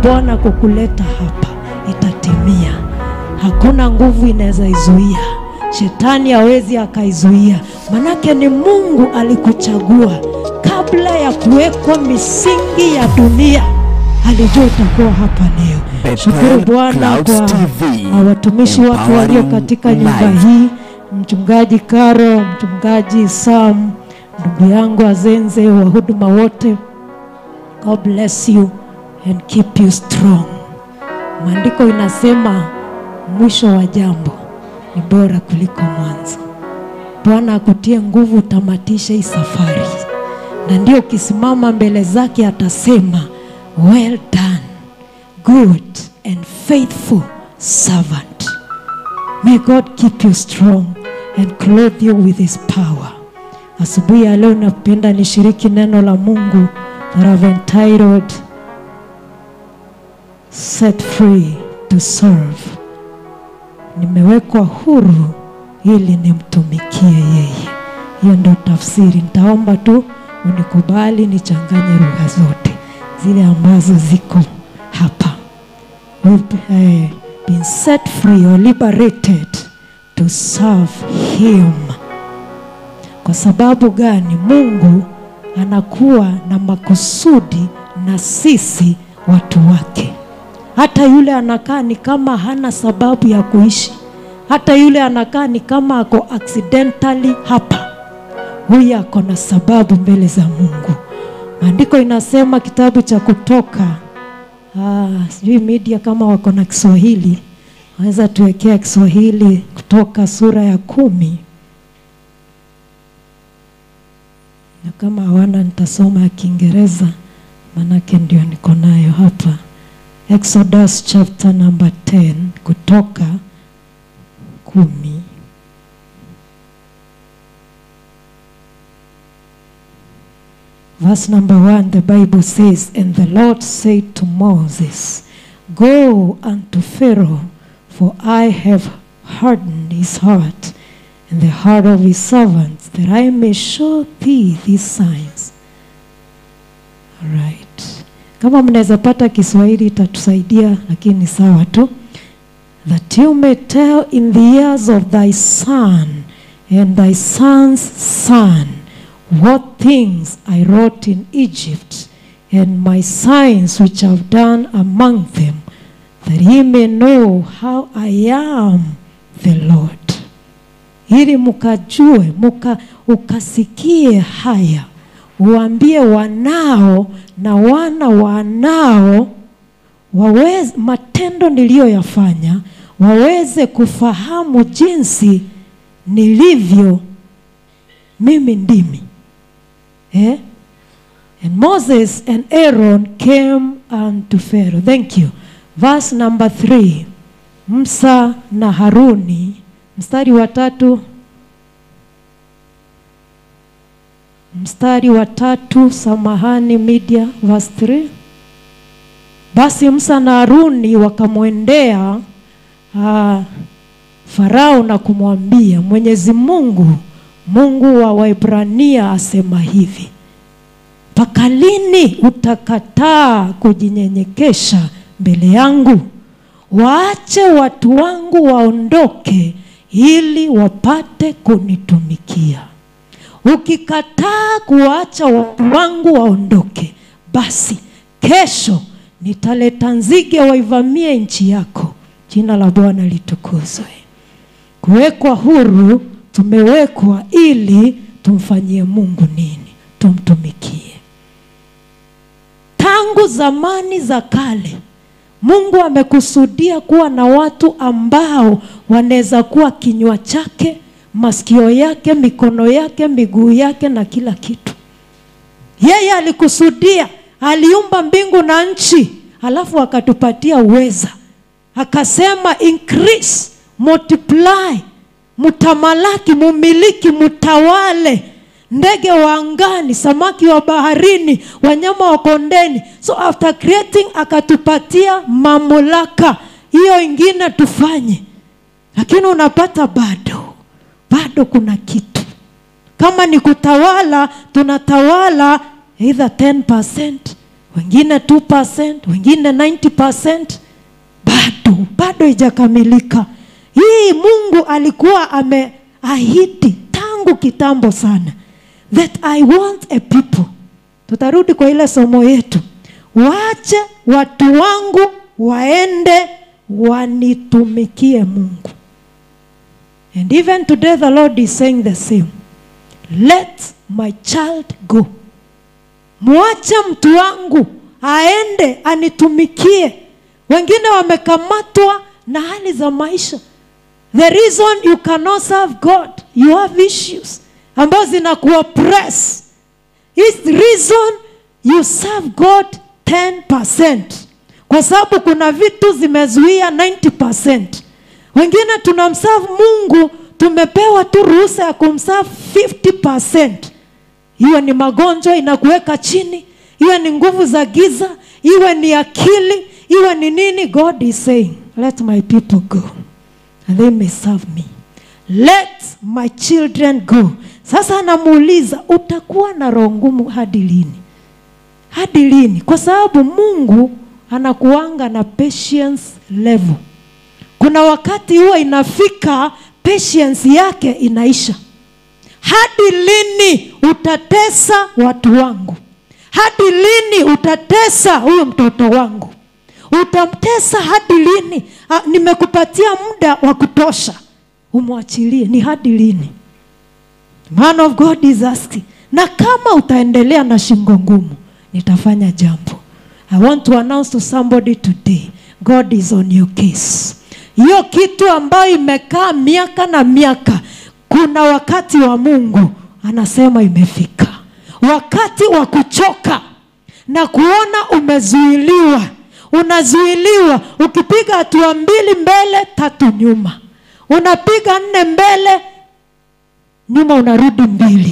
Bwana kukuleta hapa itatimia. Hakuna nguvu inaweza izuia. Shetani hawezi akaizuia. Manake ni Mungu alikuchagua kabla ya kuwekwa misingi ya dunia. Alijua utakuwa hapa leo. Shukuru Bwana kwa watumishi wake walio katika nyumba hii, Mchungaji Karo, Mchungaji Sam, ndugu yangu Azenze, wahuduma wote. God bless you and keep you strong. Maandiko inasema mwisho wa jambo ni bora kuliko mwanzo. Bwana akutie nguvu utamatishe hii safari. Na ndio ukisimama mbele zake atasema, well done, good and faithful servant. May God keep you strong and clothe you with his power. Asubuhi ya leo napenda nishiriki neno la Mungu that I've entitled Set Free to Serve. Nimewekwa huru ili nimtumikie yeye. Hiyo ndio tafsiri. Nitaomba tu unikubali nichanganye lugha zote zile ambazo ziko hapa. We've been set free or liberated to serve him. Kwa sababu gani? Mungu anakuwa na makusudi na sisi watu wake. Hata yule anakaa ni kama hana sababu ya kuishi. Hata yule anakaa ni kama ako accidentally hapa, huyu ako na sababu mbele za Mungu. Maandiko inasema kitabu cha Kutoka, sijui media kama wako na Kiswahili, waweza tuwekea Kiswahili, Kutoka sura ya 10. Na kama hawana nitasoma ya Kiingereza, manake ndio niko nayo hapa. Exodus chapter number 10, Kutoka 10. Verse number 1, the Bible says, And the Lord said to Moses, Go unto Pharaoh, for I have hardened his heart and the heart of his servants, that I may show thee these signs. All right. Kama mnaweza pata Kiswahili itatusaidia, lakini sawa tu. That you may tell in the ears of thy son and thy son's son what things I wrought in Egypt, and my signs which I have done among them, that he may know how I am the Lord. Ili mukajue, ukasikie haya, uambie wanao na wana wanao waweze, matendo niliyoyafanya, waweze kufahamu jinsi nilivyo mimi ndimi. And Moses and Aaron came unto Pharaoh. Thank you. Verse number 3. Musa na Haruni, mstari wa 3. Mstari wa 3, samahani media, verse 3. Basi Musa na Haruni wakamwendea Farao na kumwambia, Mwenyezi Mungu, Mungu wa Waebrania asema hivi, mpaka lini utakataa kujinyenyekesha mbele yangu? Waache watu wangu waondoke ili wapate kunitumikia. Ukikataa kuacha watu wangu waondoke, basi kesho nitaleta nzige waivamie nchi yako. Jina la Bwana litukuzwe. Kuwekwa huru, tumewekwa ili tumfanyie Mungu nini? Tumtumikie. Tangu zamani za kale, Mungu amekusudia kuwa na watu ambao wanaweza kuwa kinywa chake, masikio yake, mikono yake, miguu yake na kila kitu. Yeye alikusudia, aliumba mbingu na nchi, alafu akatupatia uweza. Akasema increase, multiply, mutamalaki, mumiliki, mutawale ndege wa angani, samaki wa baharini, wanyama wa kondeni. So after creating akatupatia mamlaka hiyo ingine tufanye. Lakini unapata bado kuna kitu. Kama ni kutawala, tunatawala either 10%, wengine 2%, wengine 90%. Bado haijakamilika. Hii Mungu alikuwa ameahidi tangu kitambo sana, that I want a people. Tutarudi kwa ile somo yetu. Waache watu wangu waende wanitumikie Mungu. And even today the Lord is saying the same. Let my child go. Muache mtu wangu aende anitumikie. Wengine wamekamatwa na hali za maisha. The reason you cannot serve God, you have issues ambazo zinakuoppress. Is the reason you serve God 10%. Kwa sababu kuna vitu zimezuia 90%. Wengine tunamserve Mungu, tumepewa tu ruhusa ya kumserve 50%. Hiyo ni magonjwa inakuweka chini, hiyo ni nguvu za giza, iwe ni akili, iwe ni nini. God is saying, let my people go and they may serve me. Let my children go. Sasa anamuuliza, utakuwa na roho ngumu hadi lini? Hadi lini? Kwa sababu Mungu anakuanga na patience level. Kuna wakati huwa inafika patience yake inaisha. Hadi lini utatesa watu wangu? Hadi lini utatesa huyu mtoto wangu? Utamtesa hadi lini? Nimekupatia muda wa kutosha, umwachilie. Ni hadi lini? Man of God is asking. Na kama utaendelea na shingo ngumu, nitafanya jambo. I want to announce to somebody today, God is on your case. Hiyo kitu ambayo imekaa miaka na miaka, kuna wakati wa Mungu anasema imefika. Wakati wa kuchoka na kuona umezuiliwa. Unazuiliwa, ukipiga hatua 2 mbele, 3 nyuma. Unapiga 4 mbele, nyuma unarudi 2.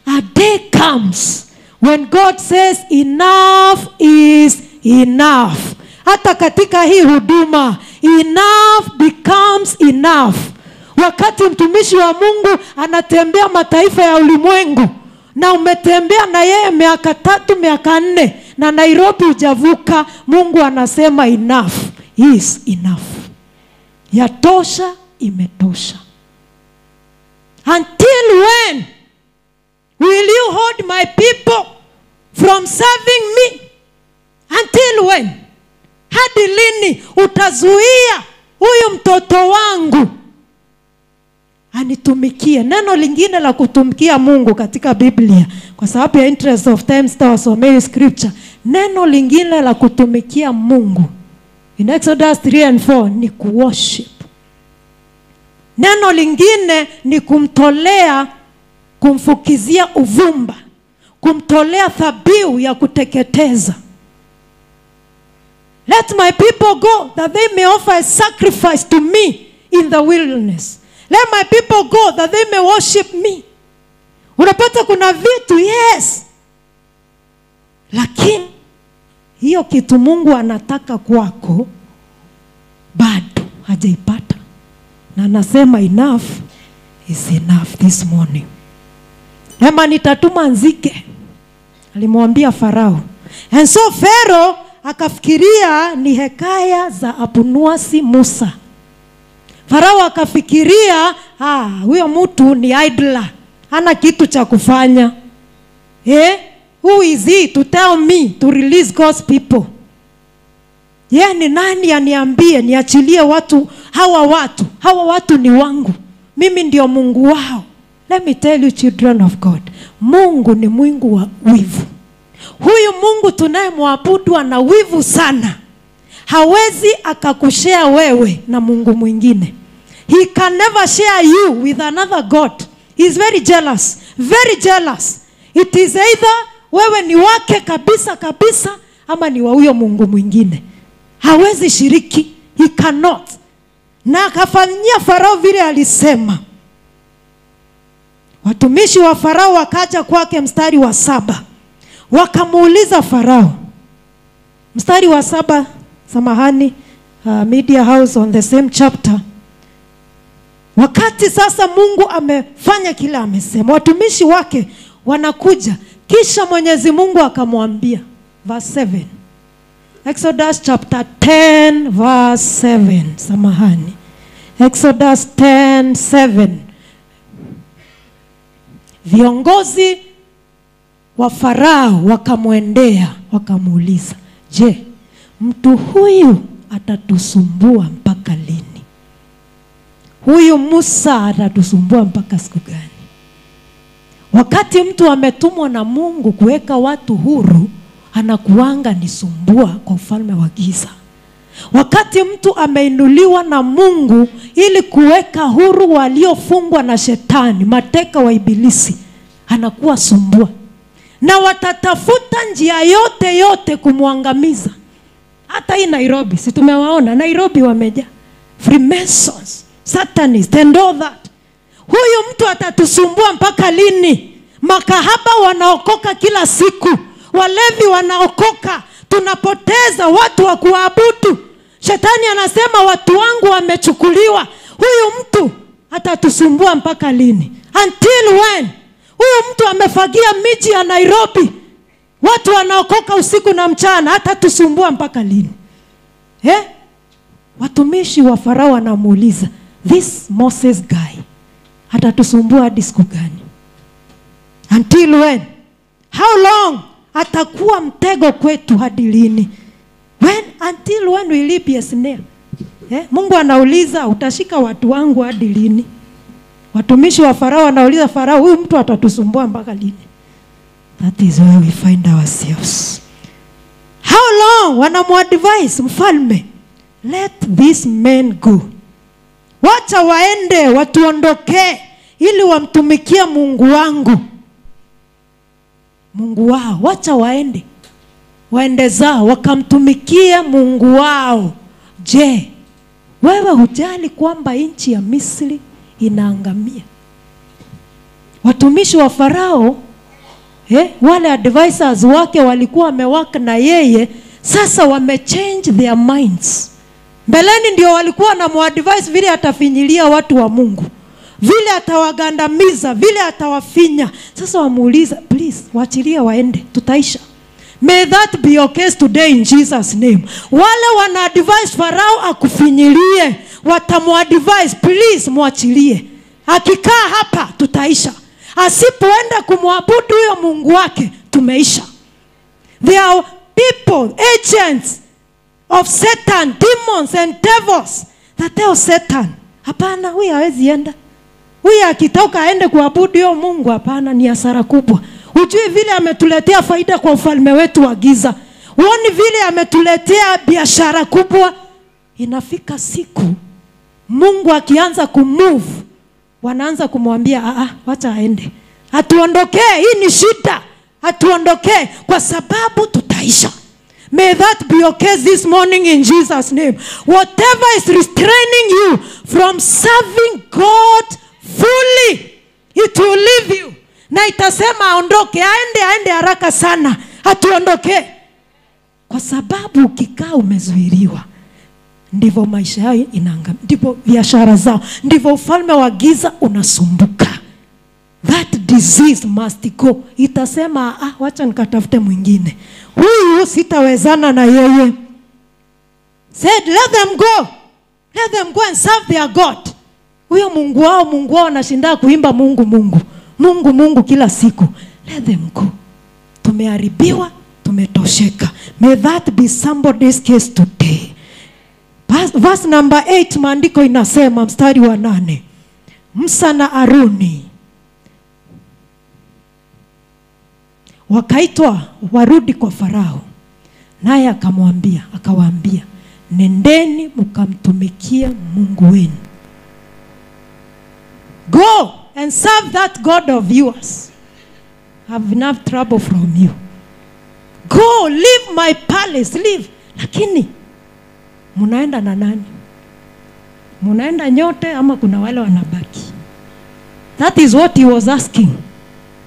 A day comes when God says enough is enough. Hata katika hii huduma, enough becomes enough. Wakati mtumishi wa Mungu anatembea mataifa ya ulimwengu, na umetembea na yeye miaka 3, miaka 4, na Nairobi hujavuka, Mungu anasema enough is enough. Yatosha, imetosha. Until when will you hold my people from serving me? Until when? Hadi lini utazuia huyu mtoto wangu anitumikie? Neno lingine la kutumikia Mungu katika Biblia, kwa sababu ya interest of time sitawasomea scripture. Neno lingine la kutumikia Mungu in Exodus 3 and 4 ni kuworship. Neno lingine ni kumtolea, kumfukizia uvumba, kumtolea dhabihu ya kuteketeza. Let my people go that they may offer a sacrifice to me in the wilderness. Let my people go that they may worship me. Unapata kuna vitu, yes, lakini hiyo kitu Mungu anataka kwako bado hajaipata. Na anasema enough is enough this morning. Ema nitatuma nzige, alimwambia Farao. And so Pharaoh akafikiria ni hekaya za Abunuasi Musa. Farao akafikiria, huyo mtu ni idler, hana kitu cha kufanya. Who is he to tell me to release God's people? Ye ni nani aniambie niachilie watu hawa? Watu hawa watu ni wangu, mimi ndio Mungu wao. Let me tell you, children of God, Mungu ni Mungu wa wivu. Huyu Mungu tunayemwabudu ana wivu sana. Hawezi akakushare wewe na Mungu mwingine. He can never share you with another God. He is very jealous, very jealous. It is either wewe ni wake kabisa kabisa, ama ni wa huyo Mungu mwingine. Hawezi shiriki. He cannot. Na akafanyia Farao vile alisema. Watumishi wa Farao wakaja kwake, mstari wa 7. Wakamuuliza Farao. Mstari wa 7, samahani, Media House on the same chapter. Wakati sasa Mungu amefanya kile amesema, watumishi wake wanakuja. Kisha Mwenyezi Mungu akamwambia, verse 7. Exodus chapter 10 verse 7. Samahani. Exodus 10:7. Viongozi wa Farao wakamwendea wakamuuliza, je, mtu huyu atatusumbua mpaka lini? Huyu Musa atatusumbua mpaka siku gani? Wakati mtu ametumwa na Mungu kuweka watu huru, anakuanga ni sumbua kwa ufalme wa giza. Wakati mtu ameinuliwa na Mungu ili kuweka huru waliofungwa na shetani, mateka wa ibilisi, anakuwa sumbua. Na watatafuta njia yote yote kumwangamiza. Hata hii Nairobi, si tumewaona Nairobi wamejaa Freemasons, Satanists and all that. Huyu mtu atatusumbua mpaka lini? Makahaba wanaokoka kila siku, walevi wanaokoka, tunapoteza watu wa kuabudu. Shetani anasema watu wangu wamechukuliwa. Huyu mtu atatusumbua mpaka lini? Until when? Huyu mtu amefagia miji ya Nairobi, watu wanaokoka usiku na mchana, atatusumbua mpaka lini? Watumishi wa Farao wanamuuliza, this Moses guy atatusumbua hadi siku gani? Until when? How long? Atakuwa mtego kwetu hadi lini? When? Until when will he be a snare? Mungu anauliza, utashika watu wangu hadi lini? Watumishi wa Farao wanauliza Farao, huyu mtu atatusumbua mpaka lini? That is where we find ourselves. How long? Wanamuadvise mfalme, let these men go. Wacha waende, watuondokee ili wamtumikie Mungu wangu. Mungu wao, wacha waende. Waende zao, wakamtumikie Mungu wao. Je, wewe hujali kwamba nchi ya Misri inaangamia? Watumishi wa Farao, wale advisors wake walikuwa wamewaka na yeye, sasa wamechange their minds. Mbeleni ndio walikuwa na muadvise vile atafinyilia watu wa Mungu, vile atawagandamiza, vile atawafinya. Sasa wamuuliza, please, waachilie waende, tutaisha. May that be your case today in Jesus name. Wale wana advise Farao akufinyilie, watamuadvise, please muachilie. Akikaa hapa tutaisha. Asipoenda kumwabudu huyo Mungu wake, tumeisha. There are people, agents of Satan, demons and devils that tell Satan, hapana, huyu hawezi enda. Huyu akitoka aende kuabudu huyo Mungu, hapana, ni hasara kubwa. Hujui vile ametuletea faida kwa ufalme wetu wa giza. Huoni vile ametuletea biashara kubwa. Inafika siku Mungu akianza kumove, wanaanza kumwambia, wacha aende. Atuondokee, hii ni shida. Atuondokee kwa sababu tutaisha. May that be your case this morning in Jesus name. Whatever is restraining you from serving God fully, it will leave you. Na itasema aondoke, aende, aende haraka sana, atuondoke. Kwa sababu ukikaa umezuiliwa, ndivyo maisha yao inaangamia, ndivyo biashara zao, ndivyo ufalme wa giza unasumbuka. That disease must go. Itasema, wacha nikatafute mwingine. Huyu sitawezana na yeye. Said, let them go. Let them go and serve their God. Huyo Mungu wao, Mungu wao anashinda kuimba Mungu, Mungu. Mungu, Mungu kila siku. Let them go. Tumeharibiwa, tumetosheka. May that be somebody's case today. Verse number 8, maandiko inasema, mstari wa 8. Musa na Aruni wakaitwa warudi kwa Farao. Naye akamwambia, akawaambia, nendeni mkamtumikie Mungu wenu. Go and serve that God of yours. I have enough trouble from you. Go, leave my palace, leave. Lakini munaenda na nani? Munaenda nyote ama kuna wale wanabaki? That is what he was asking.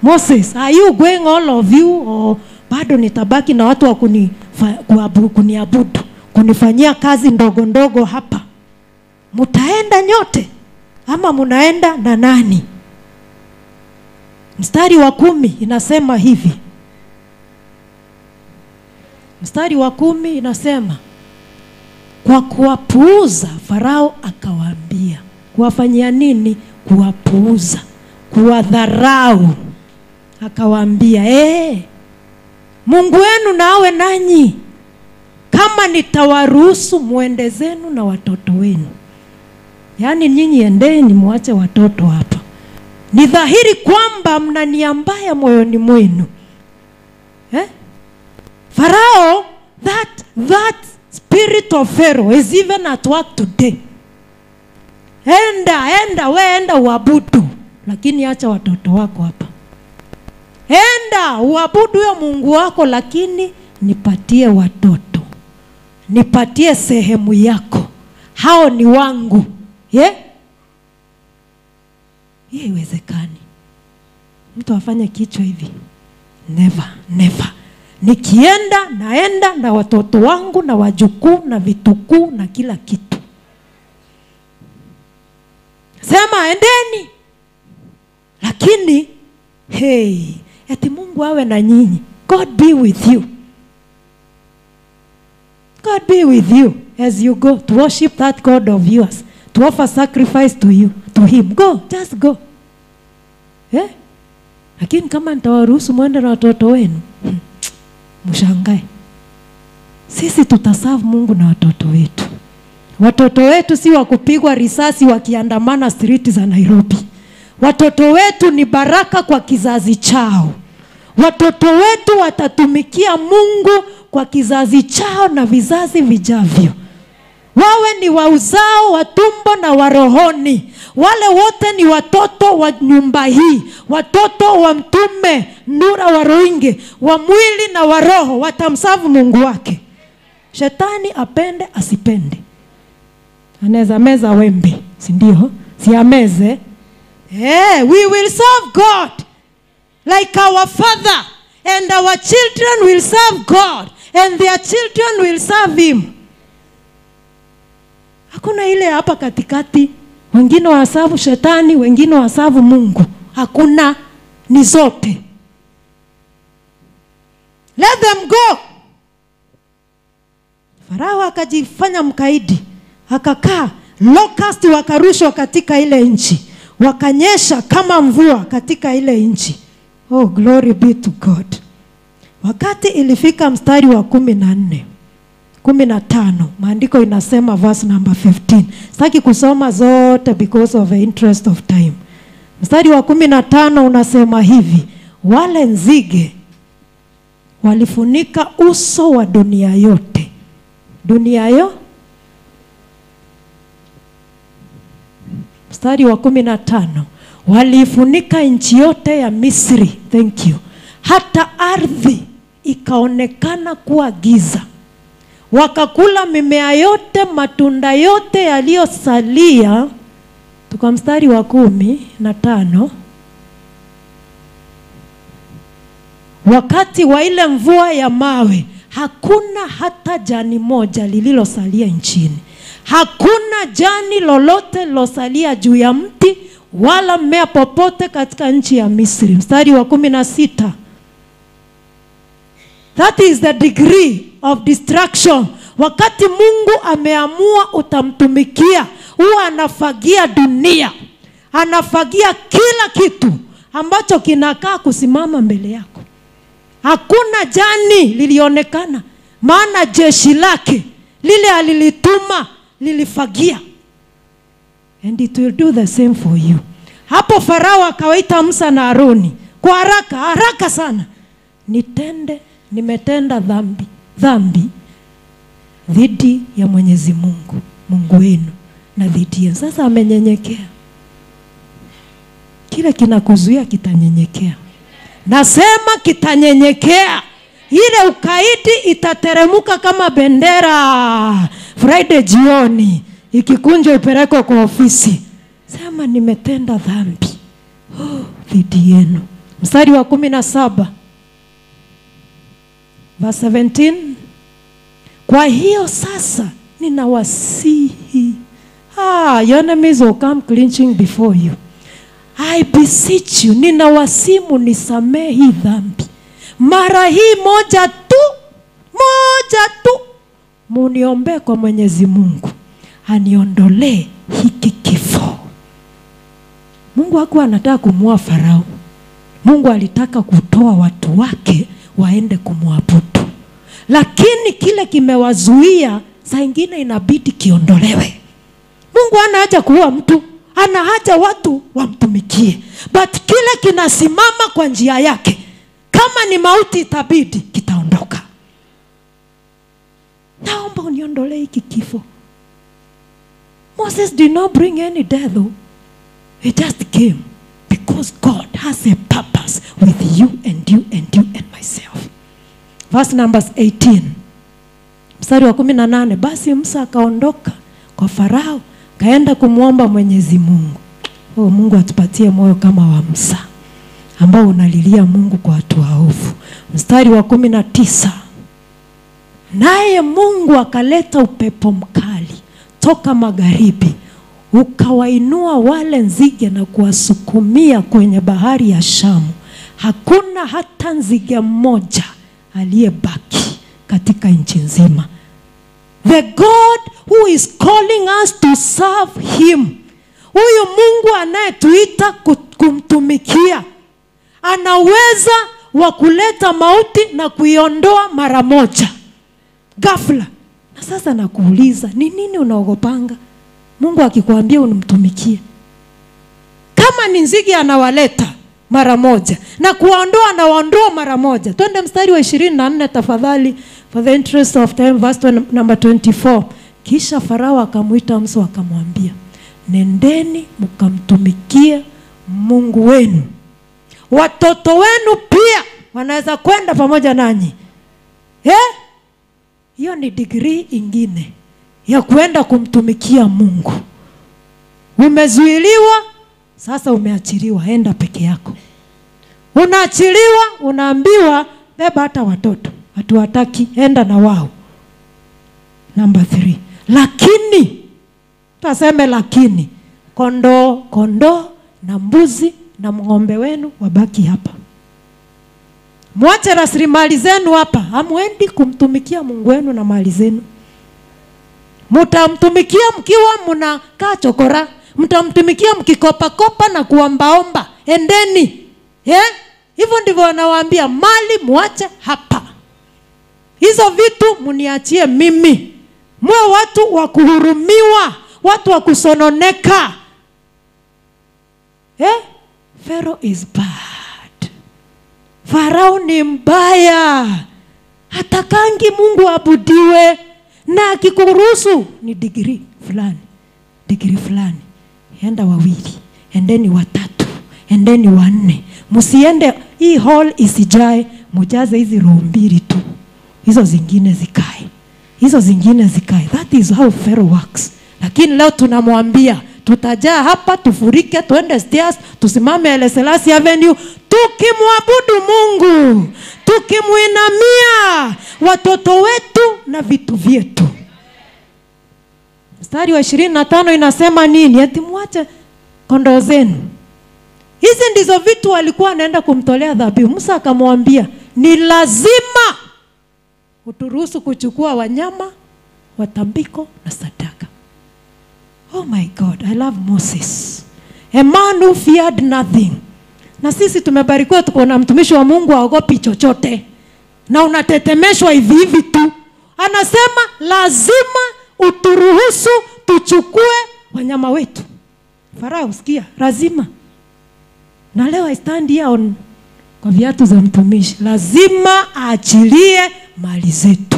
Moses, are you going all of you, or bado nitabaki na watu wa kuniabudu, kunifanyia kazi ndogo ndogo hapa? Mutaenda nyote ama munaenda na nani? Mstari wa 10 inasema hivi. Mstari wa 10 inasema, kwa kuwapuuza Farao akawaambia. Kuwafanyia nini? Kuwapuuza, kuwadharau. Akawaambia, Mungu wenu na awe nanyi, kama nitawaruhusu muende zenu na watoto wenu. Yaani nyinyi endeni muache watoto hapa. Ni dhahiri kwamba mna nia mbaya moyoni mwenu. Farao, that spirit of Pharaoh is even at work today. Enda, we enda uabudu, lakini acha watoto wako hapa. Enda uabudu huyo Mungu wako, lakini nipatie watoto. Nipatie sehemu yako. Hao ni wangu. Ye? Haiwezekani. Mtu afanye kichwa hivi. Never, never. Nikienda, naenda na watoto wangu na wajukuu na vitukuu na kila kitu. Sema endeni. Lakini hey, eti Mungu awe na nyinyi. God be with you. God be with you as you go to worship that God of yours, to offer sacrifice to you, to him. Go, just go. Lakini kama nitawaruhusu muende na watoto wenu, mshangae. Sisi tutaserve Mungu na watoto wetu. Watoto wetu si wa kupigwa risasi wakiandamana street za Nairobi. Watoto wetu ni baraka kwa kizazi chao. Watoto wetu watatumikia Mungu kwa kizazi chao na vizazi vijavyo. Wawe ni wa uzao, wa tumbo na wa rohoni. Wale wote ni watoto wa nyumba hii, watoto wa Mtume Ndura Waruinge, wa mwili na wa roho, watamsavu Mungu wake. Shetani apende asipende, anaweza meza wembe, si ndio? Si ameze. We will serve God like our father, and our children will serve God, and their children will serve him. Hakuna ile hapa katikati, wengine wasavu shetani, wengine wasavu Mungu. Hakuna, ni zote. Let them go. Farao akajifanya mkaidi, akakaa. Locust wakarushwa katika ile nchi, wakanyesha kama mvua katika ile nchi. Oh, glory be to God. Wakati ilifika mstari wa 14, 15, maandiko inasema verse number 15. Sitaki kusoma zote because of the interest of time. Mstari wa 15 unasema hivi: wale nzige walifunika uso wa dunia yote. Dunia yo? Mstari wa 15, walifunika nchi yote ya Misri. Thank you. Hata ardhi ikaonekana kuwa giza. Wakakula mimea yote, matunda yote yaliyosalia. Tuka mstari wa 15. Wakati wa ile mvua ya mawe, hakuna hata jani moja lililosalia nchini. Hakuna jani lolote lilosalia juu ya mti wala mmea popote katika nchi ya Misri. Mstari wa 16. That is the degree of destruction. Wakati Mungu ameamua utamtumikia, huwa anafagia dunia, anafagia kila kitu ambacho kinakaa kusimama mbele yako. Hakuna jani lilionekana, maana jeshi lake lile alilituma lilifagia. And it will do the same for you. Hapo Farao akawaita Musa na Aroni kwa haraka, haraka sana. Nimetenda dhambi dhidi ya Mwenyezi Mungu, Mungu wenu, na dhidi yenu. Sasa amenyenyekea. Kile kinakuzuia kitanyenyekea. Nasema kitanyenyekea. Ile ukaidi itateremuka kama bendera Friday jioni, ikikunjwa ipelekwe kwa ofisi. Sema nimetenda dhambi dhidi yenu. Mstari wa 17. Verse 17. Kwa hiyo sasa ninawasihi. Your enemies will come clinching before you. I beseech you, ninawasimu nisamehe hii dhambi. Mara hii moja tu, moja tu, muniombee kwa Mwenyezi Mungu aniondolee hiki kifo. Mungu hakuwa anataka kumua Farao. Mungu alitaka kutoa watu wake waende kumwabudu. Lakini kile kimewazuia, saa ingine inabidi kiondolewe. Mungu hana haja kuua mtu, ana haja watu wamtumikie. But kile kinasimama kwa njia yake, kama ni mauti itabidi kitaondoka. Naomba uniondolee hiki kifo. Moses did not bring any death though. He just came because God has a purpose with you and you and you and myself. Verse numbers 18. Mstari wa 18, basi Musa akaondoka kwa Farao, kaenda kumuomba Mwenyezi Mungu. Oh, Mungu atupatie moyo kama wa Musa, ambao unalilia Mungu kwa watu waovu. Mstari wa 19. Naye Mungu akaleta upepo mkali toka magharibi, ukawainua wale nzige na kuwasukumia kwenye bahari ya Shamu. Hakuna hata nzige mmoja aliyebaki katika nchi nzima. The God who is calling us to serve him, huyu Mungu anayetuita kumtumikia, anaweza wa kuleta mauti na kuiondoa mara moja, ghafla. Na sasa nakuuliza, ni nini unaogopanga Mungu akikwambia unimtumikie? Kama ni nzige anawaleta mara moja, na kuwaondoa anawaondoa mara moja. Twende mstari wa 24 tafadhali, for the interest of time, verse number 24. Kisha Farao akamuita Musa akamwambia, nendeni mkamtumikie Mungu wenu. Watoto wenu pia wanaweza kwenda pamoja nanyi. Hiyo ni degree ingine ya kuenda kumtumikia Mungu. Umezuiliwa, sasa umeachiliwa, enda peke yako. Unaachiliwa, unaambiwa beba hata watoto, hatuwataki, enda na wao. Number 3. Lakini, taseme lakini, kondoo na mbuzi na ng'ombe wenu wabaki hapa. Mwache rasilimali zenu hapa. Hamuendi kumtumikia Mungu wenu na mali zenu. Mtamtumikia mkiwa mnakaa chokora, mtamtumikia mkikopa kopa na kuombaomba. Endeni. Hivyo ndivyo wanawaambia, mali muache hapa. Hizo vitu mniachie mimi. Mwe watu wa kuhurumiwa, watu wa kusononeka. Pharaoh is bad. Farao ni mbaya. Hatakangi Mungu abudiwe. Na akikuruhusu ni degree fulani, degree fulani. Enda wawili, endeni watatu, endeni wanne. Msiende hii hall isijae, mujaze hizi roho mbili tu. Hizo zingine zikae. Hizo zingine zikae. That is how Pharaoh works. Lakini leo tunamwambia tutajaa hapa, tufurike, tuende stairs, tusimame Haile Selassie Avenue, tukimwabudu Mungu, tukimuinamia watoto wetu na vitu vyetu. Mstari wa 25 inasema nini? Eti muache kondoo zenu. Hizi ndizo vitu walikuwa wanaenda kumtolea dhabihu. Musa akamwambia, ni lazima uturuhusu kuchukua wanyama wa tambiko na sadaka. Oh my God, I love Moses. A man who feared nothing. Na sisi tumebarikiwa tuko na mtumishi wa Mungu haogopi chochote. Na unatetemeshwa hivi hivi tu. Anasema lazima uturuhusu tuchukue wanyama wetu. Farao, sikia, lazima. Na leo I stand here on kwa viatu za mtumishi. Lazima aachilie mali zetu.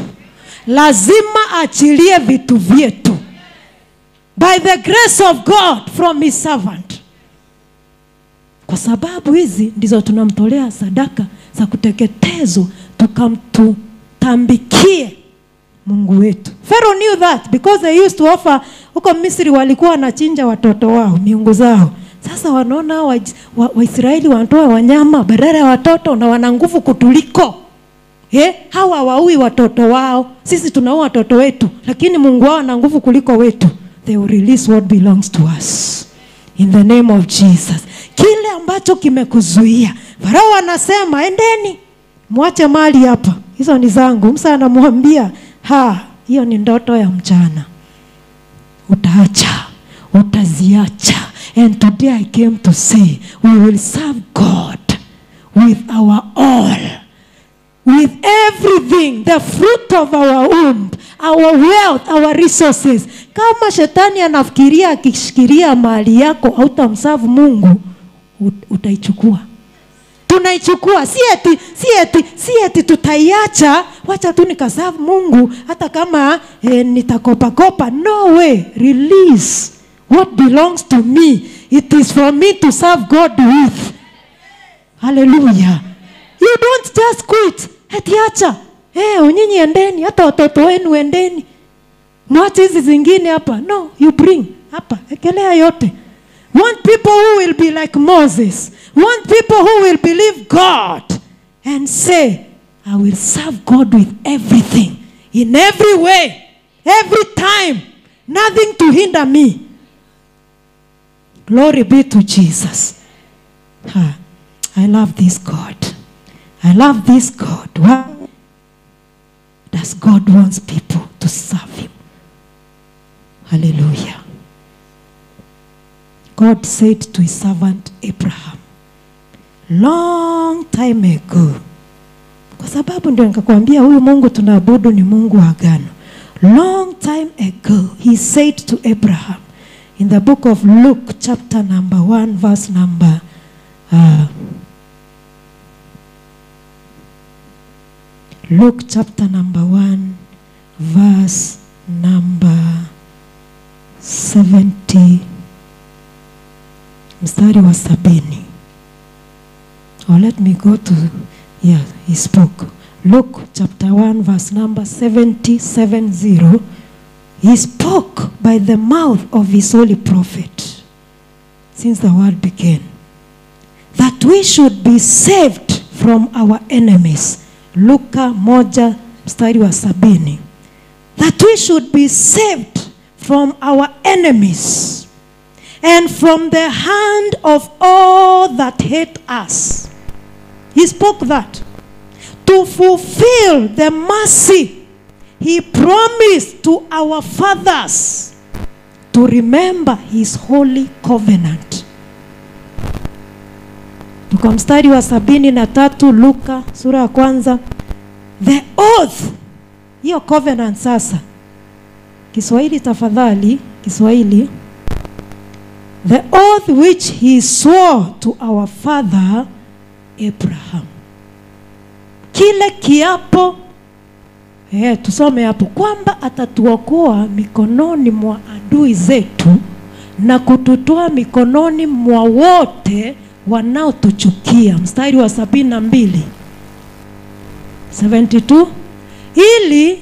Lazima aachilie vitu vyetu. By the grace of God from his servant. Kwa sababu hizi ndizo tunamtolea sadaka za kuteketezwa, tukamtambikie Mungu wetu. Pharaoh knew that because they used to offer huko Misri, walikuwa wanachinja watoto wao, miungu zao. Sasa wanaona Waisraeli wanatoa wanyama badala ya watoto na wana nguvu kutuliko. Hawa waui watoto wao, sisi tunaua watoto wetu, lakini Mungu wao ana nguvu kuliko wetu. They will release what belongs to us. In the name of Jesus. Kile ambacho kimekuzuia. Farao anasema endeni, muache mali hapa. Hizo ni zangu. Musa anamwambia Ha, hiyo ni ndoto ya mchana. Utaacha, utaziacha. And today I came to say, we will serve God with our all, with everything, the fruit of our womb, our wealth, our resources. Kama shetani anafikiria akishikilia mali yako hautamserve Mungu, utaichukua. Tunaichukua, si eti tutaiacha, wacha tu nikaserve Mungu hata kama nitakopa kopa. No way. Release what belongs to me. It is for me to serve God with. Hallelujah. You don't just quit. Eti acha. Nyinyi endeni, hata watoto wenu endeni. Mwache hizi zingine hapa. No, you bring hapa. Ekelea yote. Want people who will be like Moses. Want people who will believe God and say, I will serve God with everything, in every way, every time. Nothing to hinder me. Glory be to Jesus. Ha. I love this God. I love this God. Why does God want people to serve him? Hallelujah. God said to his servant Abraham, long time ago. Kwa sababu ndio nikakwambia huyu Mungu tunaabudu ni Mungu wa agano. Long time ago, he said to Abraham, in the book of Luke, chapter number 1, verse number Luke chapter number 1, verse number 70, mstari wa 70. Oh, let me go to, yeah, he spoke. Luke chapter 1, verse number 70, 70. He spoke by the mouth of his holy prophet, since the world began, that we should be saved from our enemies. Luka 1 mstari wa 70. That we should be saved from our enemies and from the hand of all that hate us. He spoke that to fulfill the mercy he promised to our fathers, to remember his holy covenant. Tuka mstari wa 73, Luka sura ya kwanza. The oath, hiyo covenant sasa. Kiswahili tafadhali, Kiswahili. The oath which he swore to our father Abraham. Kile kiapo, tusome hapo, kwamba atatuokoa mikononi mwa adui zetu na kututoa mikononi mwa wote wanaotuchukia. Mstari wa 72. 72. Ili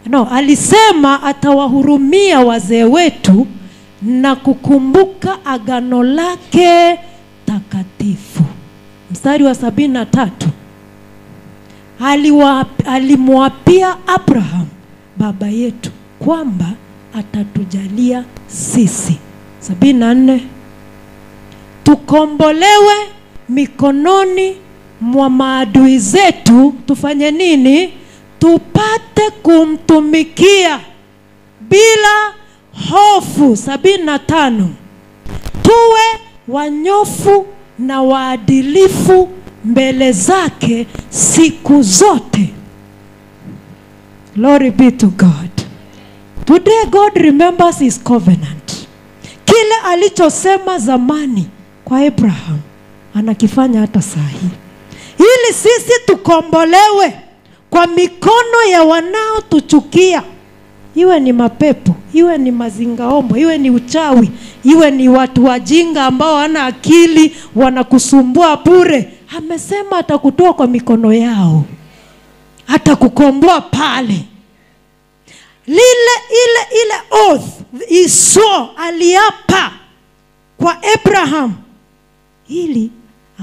no, alisema atawahurumia wazee wetu na kukumbuka agano lake takatifu. Mstari wa 73. Alimwapia Abraham baba yetu kwamba atatujalia sisi. 74. Tukombolewe mikononi mwa maadui zetu, tufanye nini? Tupate kumtumikia bila hofu. 75. Tuwe wanyofu na waadilifu mbele zake siku zote. Glory be to God. Today God remembers his covenant. Kile alichosema zamani kwa Abraham anakifanya hata saa hii, ili sisi tukombolewe kwa mikono ya wanaotuchukia. Iwe ni mapepo, iwe ni mazingaombo, iwe ni uchawi, iwe ni watu wajinga ambao hawana akili, wanakusumbua bure. Amesema atakutoa kwa mikono yao, atakukomboa pale. Lile ile oath Esau aliapa kwa Abraham ili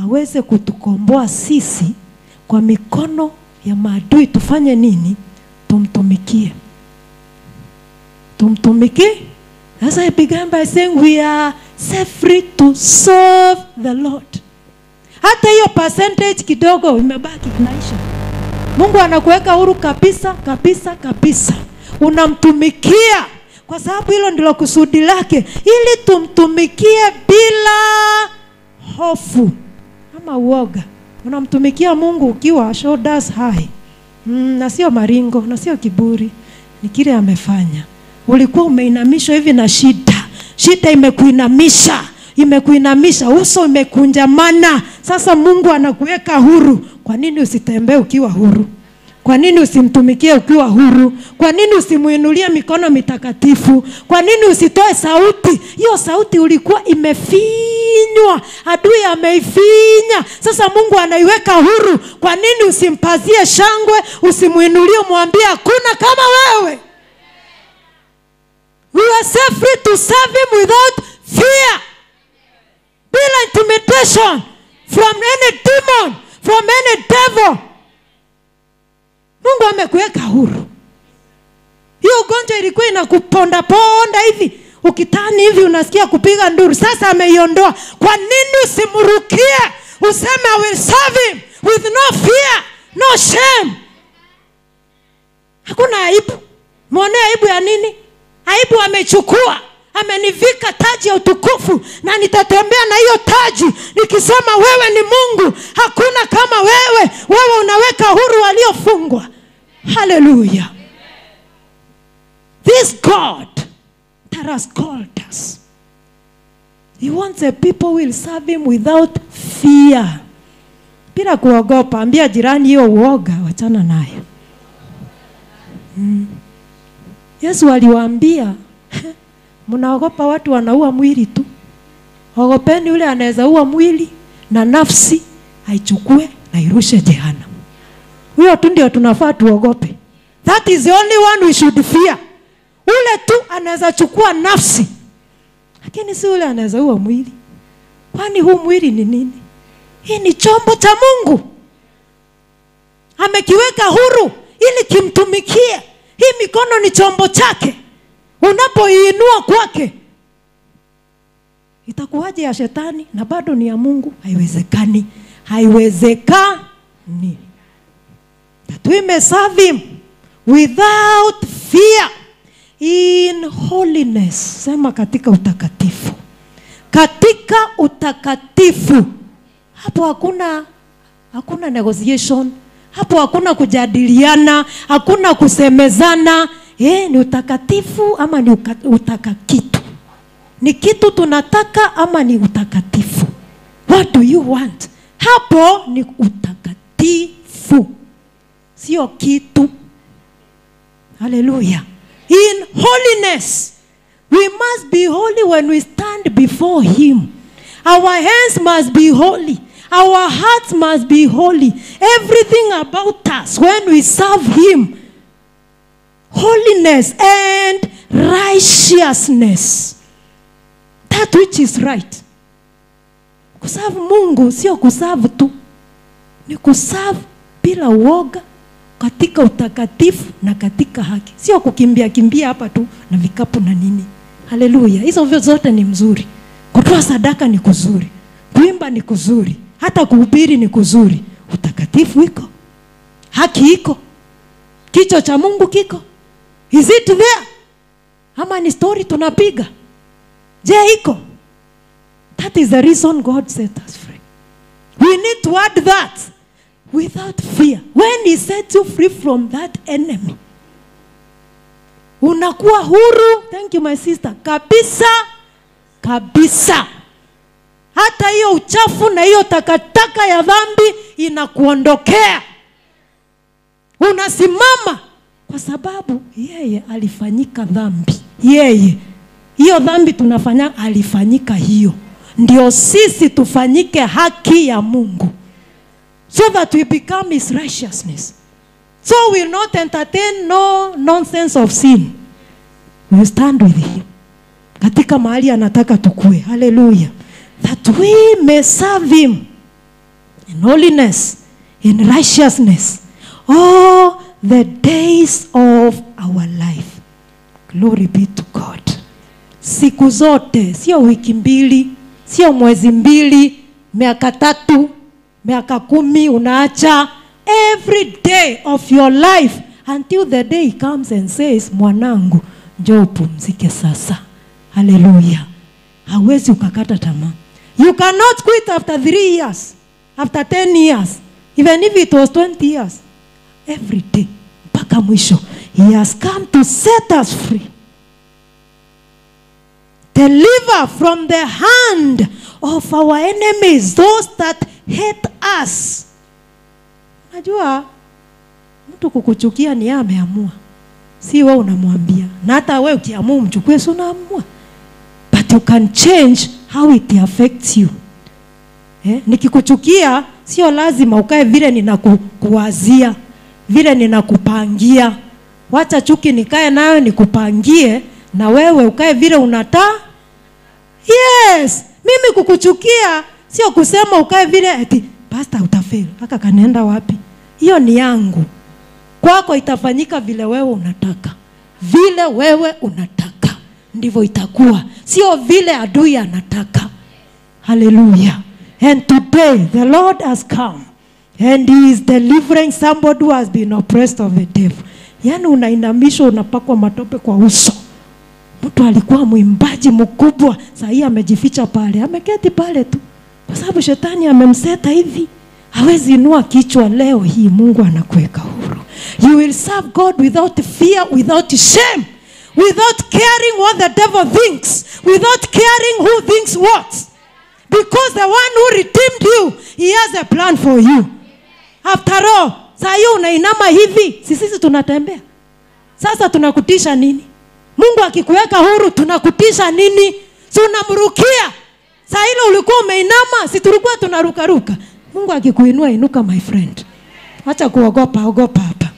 aweze kutukomboa sisi kwa mikono ya maadui. Tufanye nini? Tumtumikie. Tumtumikie. As I began by saying, we are set free to serve the Lord. Hata hiyo percentage kidogo imebaki inaisha. Mungu anakuweka huru kabisa kabisa kabisa. Unamtumikia kwa sababu hilo ndilo kusudi lake, ili tumtumikie bila hofu ama uoga. Unamtumikia Mungu ukiwa shoulders high. Na sio maringo, na sio kiburi. Ni kile amefanya. Ulikuwa umeinamishwa hivi na shida. Shida imekuinamisha, imekuinamisha, uso umekunjamana. Sasa Mungu anakuweka huru. Kwa nini usitembee ukiwa huru? Kwa nini usimtumikie ukiwa huru? Kwa nini usimuinulie mikono mitakatifu? Kwa nini usitoe sauti? Hiyo sauti ulikuwa imefinywa, adui ameifinya. Sasa Mungu anaiweka huru. Kwa nini usimpazie shangwe, usimuinulie, mwambie hakuna kama wewe? We are set free to serve him without fear. Bila intimidation from any demon, from any devil. Mungu amekuweka huru. Hiyo ugonjwa ilikuwa inakuponda ponda hivi, ukitani hivi unasikia kupiga nduru. Sasa ameiondoa. Kwa nini usimrukie? Useme I will serve him with no fear, no shame. Hakuna aibu. Muone aibu ya nini? Aibu amechukua. Amenivika taji ya utukufu, na nitatembea na hiyo taji nikisema wewe ni Mungu, hakuna kama wewe. Wewe unaweka huru waliofungwa. Hallelujah. This God that has called us, he wants a people will serve him without fear. Bila kuogopa. Ambia jirani hiyo uoga wachana nayo. Yesu aliwaambia, mnaogopa watu wanaua mwili tu. Ogopeni yule anaweza ua mwili na nafsi aichukue na irushe jehanamu. Huyo tu ndio tunafaa tuogope. That is the only one we should fear. Ule tu anaweza chukua nafsi, lakini si ule anaweza ua mwili. Kwani huu mwili ni nini? Hii ni chombo cha Mungu. Amekiweka huru ili kimtumikie. Hii mikono ni chombo chake. Unapoiinua kwake, itakuwaje ya shetani na bado ni ya Mungu? Haiwezekani. Haiwezekani. That we may serve him without fear in holiness. Sema katika utakatifu. Katika utakatifu. Hapo hakuna negotiation. Hapo hakuna kujadiliana, hakuna kusemezana. Ni utakatifu ama ni utaka kitu? Ni kitu tunataka ama ni utakatifu? What do you want? Hapo ni utakatifu, sio kitu. Hallelujah. In holiness. We must be holy when we stand before him. Our hands must be holy. Our hearts must be holy. Everything about us when we serve him. Holiness and righteousness. That which is right. Kuserve Mungu sio kuserve tu. Ni kuserve bila uoga, katika utakatifu na katika haki. Sio kukimbia kimbia hapa tu na vikapu na nini. Haleluya. Hizo zote ni mzuri. Kutoa sadaka ni kuzuri. Kuimba ni kuzuri. Hata kuhubiri ni kuzuri. Utakatifu iko. Haki iko. Kicho cha Mungu kiko. Is it there? Ama ni story tunapiga? Je, iko? That is the reason God set us free. We need to add that. Without fear. When he sets you free from that enemy, unakuwa huru. Thank you my sister. Kabisa. Kabisa. Hata hiyo uchafu na hiyo takataka ya dhambi inakuondokea. Unasimama kwa sababu yeye alifanyika dhambi. Yeye. Hiyo dhambi tunafanya alifanyika hiyo. Ndio sisi tufanyike haki ya Mungu. So that we become his righteousness. So we will not entertain no nonsense of sin. We stand with him. Katika mahali anataka tukue. Hallelujah. That we may serve him in holiness, in righteousness, all the days of our life. Glory be to God. Siku zote, sio wiki mbili, sio mwezi mbili, miaka 3, miaka 10 unaacha. Every day of your life until the day he comes and says, mwanangu, njoo upumzike sasa. Hallelujah. Hawezi ukakata tamaa. You cannot quit after 3 years, after 10 years, even if it was 20 years. Every day, mpaka mwisho. He has come to set us free. Deliver from the hand of our enemies, those that hate us. Najua, mtu kukuchukia ni ameamua. Si wewe unamwambia. Na hata wewe ukiamua umchukue, si unaamua. But you can change how it affects you. Nikikuchukia, sio lazima ukae vile ninakuwazia, vile ninakupangia. Wacha chuki nikae nayo nikupangie, na wewe ukae vile unataka. Yes, mimi kukuchukia sio kusema ukae vile eti pastor utafail. Haka kanaenda wapi? Hiyo ni yangu. Kwako itafanyika vile wewe unataka. Vile wewe unataka ndivyo itakuwa. Sio vile adui anataka. Hallelujah. And today the Lord has come and he is delivering somebody who has been oppressed of the devil. Yaani unainamishwa, unapakwa matope kwa uso. Mtu alikuwa mwimbaji mkubwa, sasa amejificha pale, ameketi pale tu. Kwa sababu shetani amemseta hivi, hawezi inua kichwa. Leo hii Mungu anakuweka huru. You will serve God without fear, without shame, without caring what the devil thinks, without caring who thinks what. Because the one who redeemed you, he has a plan for you. After all, saa hiyo unainama hivi, sisi tunatembea. Sasa tunakutisha nini? Mungu akikuweka huru tunakutisha nini? Si unamrukia. Saa ile ulikuwa umeinama, si tulikuwa tunarukaruka. Mungu akikuinua, inuka my friend. Acha kuogopa, ogopa hapa.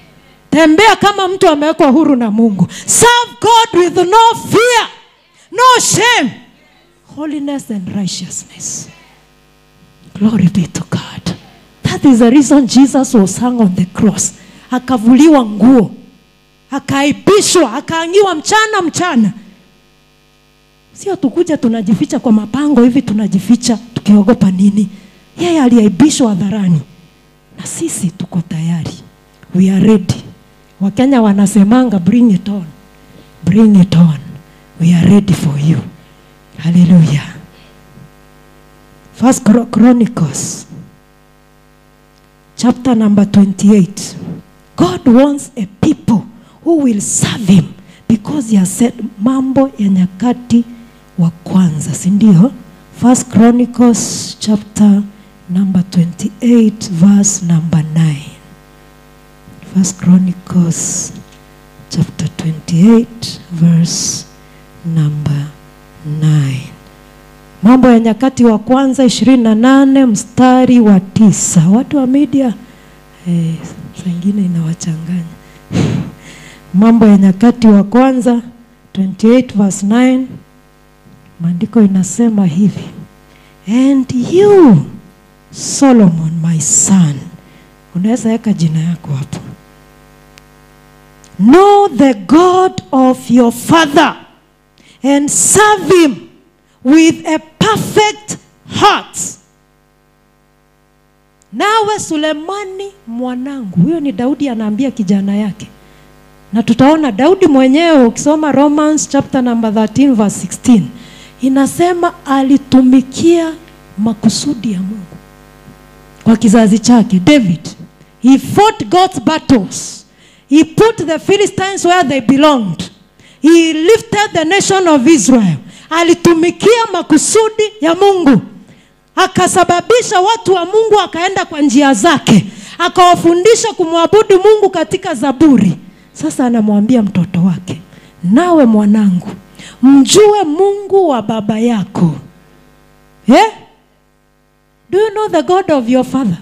Tembea kama mtu amewekwa huru na Mungu. Serve God with no fear, no shame. Holiness and righteousness. Glory be to God. That is the reason Jesus was hung on the cross. Akavuliwa nguo, akaibishwa, akaangiwa mchana mchana. Sio tukuja tunajificha kwa mapango hivi, tunajificha tukiogopa nini? Yeye aliaibishwa hadharani. Na sisi tuko tayari. We are ready. Wakenya wanasemanga bring it on. Bring it on. We are ready for you. Hallelujah. First Chronicles chapter number 28. God wants a people who will serve him because he has said, Mambo ya Nyakati wa Kwanza, si ndio? First Chronicles chapter number 28 verse number 9. First Chronicles chapter 28 verse number 9. Mambo ya Nyakati wa Kwanza 28 mstari wa 9. Watu wa media saa ingine inawachanganya. Mambo ya Nyakati wa Kwanza 28 verse 9. Maandiko inasema hivi: And you, Solomon my son, unaweza weka jina yako hapo, know the God of your father and serve him with a perfect heart. Nawe Sulemani mwanangu. Huyo ni Daudi anaambia kijana yake. Na tutaona Daudi mwenyewe ukisoma Romans chapter number 13 verse 16. Inasema alitumikia makusudi ya Mungu kwa kizazi chake. David, he fought God's battles. He put the Philistines where they belonged. He lifted the nation of Israel. Alitumikia makusudi ya Mungu. Akasababisha watu wa Mungu akaenda kwa njia zake. Akawafundisha kumwabudu Mungu katika Zaburi. Sasa anamwambia mtoto wake, nawe mwanangu, mjue Mungu wa baba yako. Do you know the God of your father?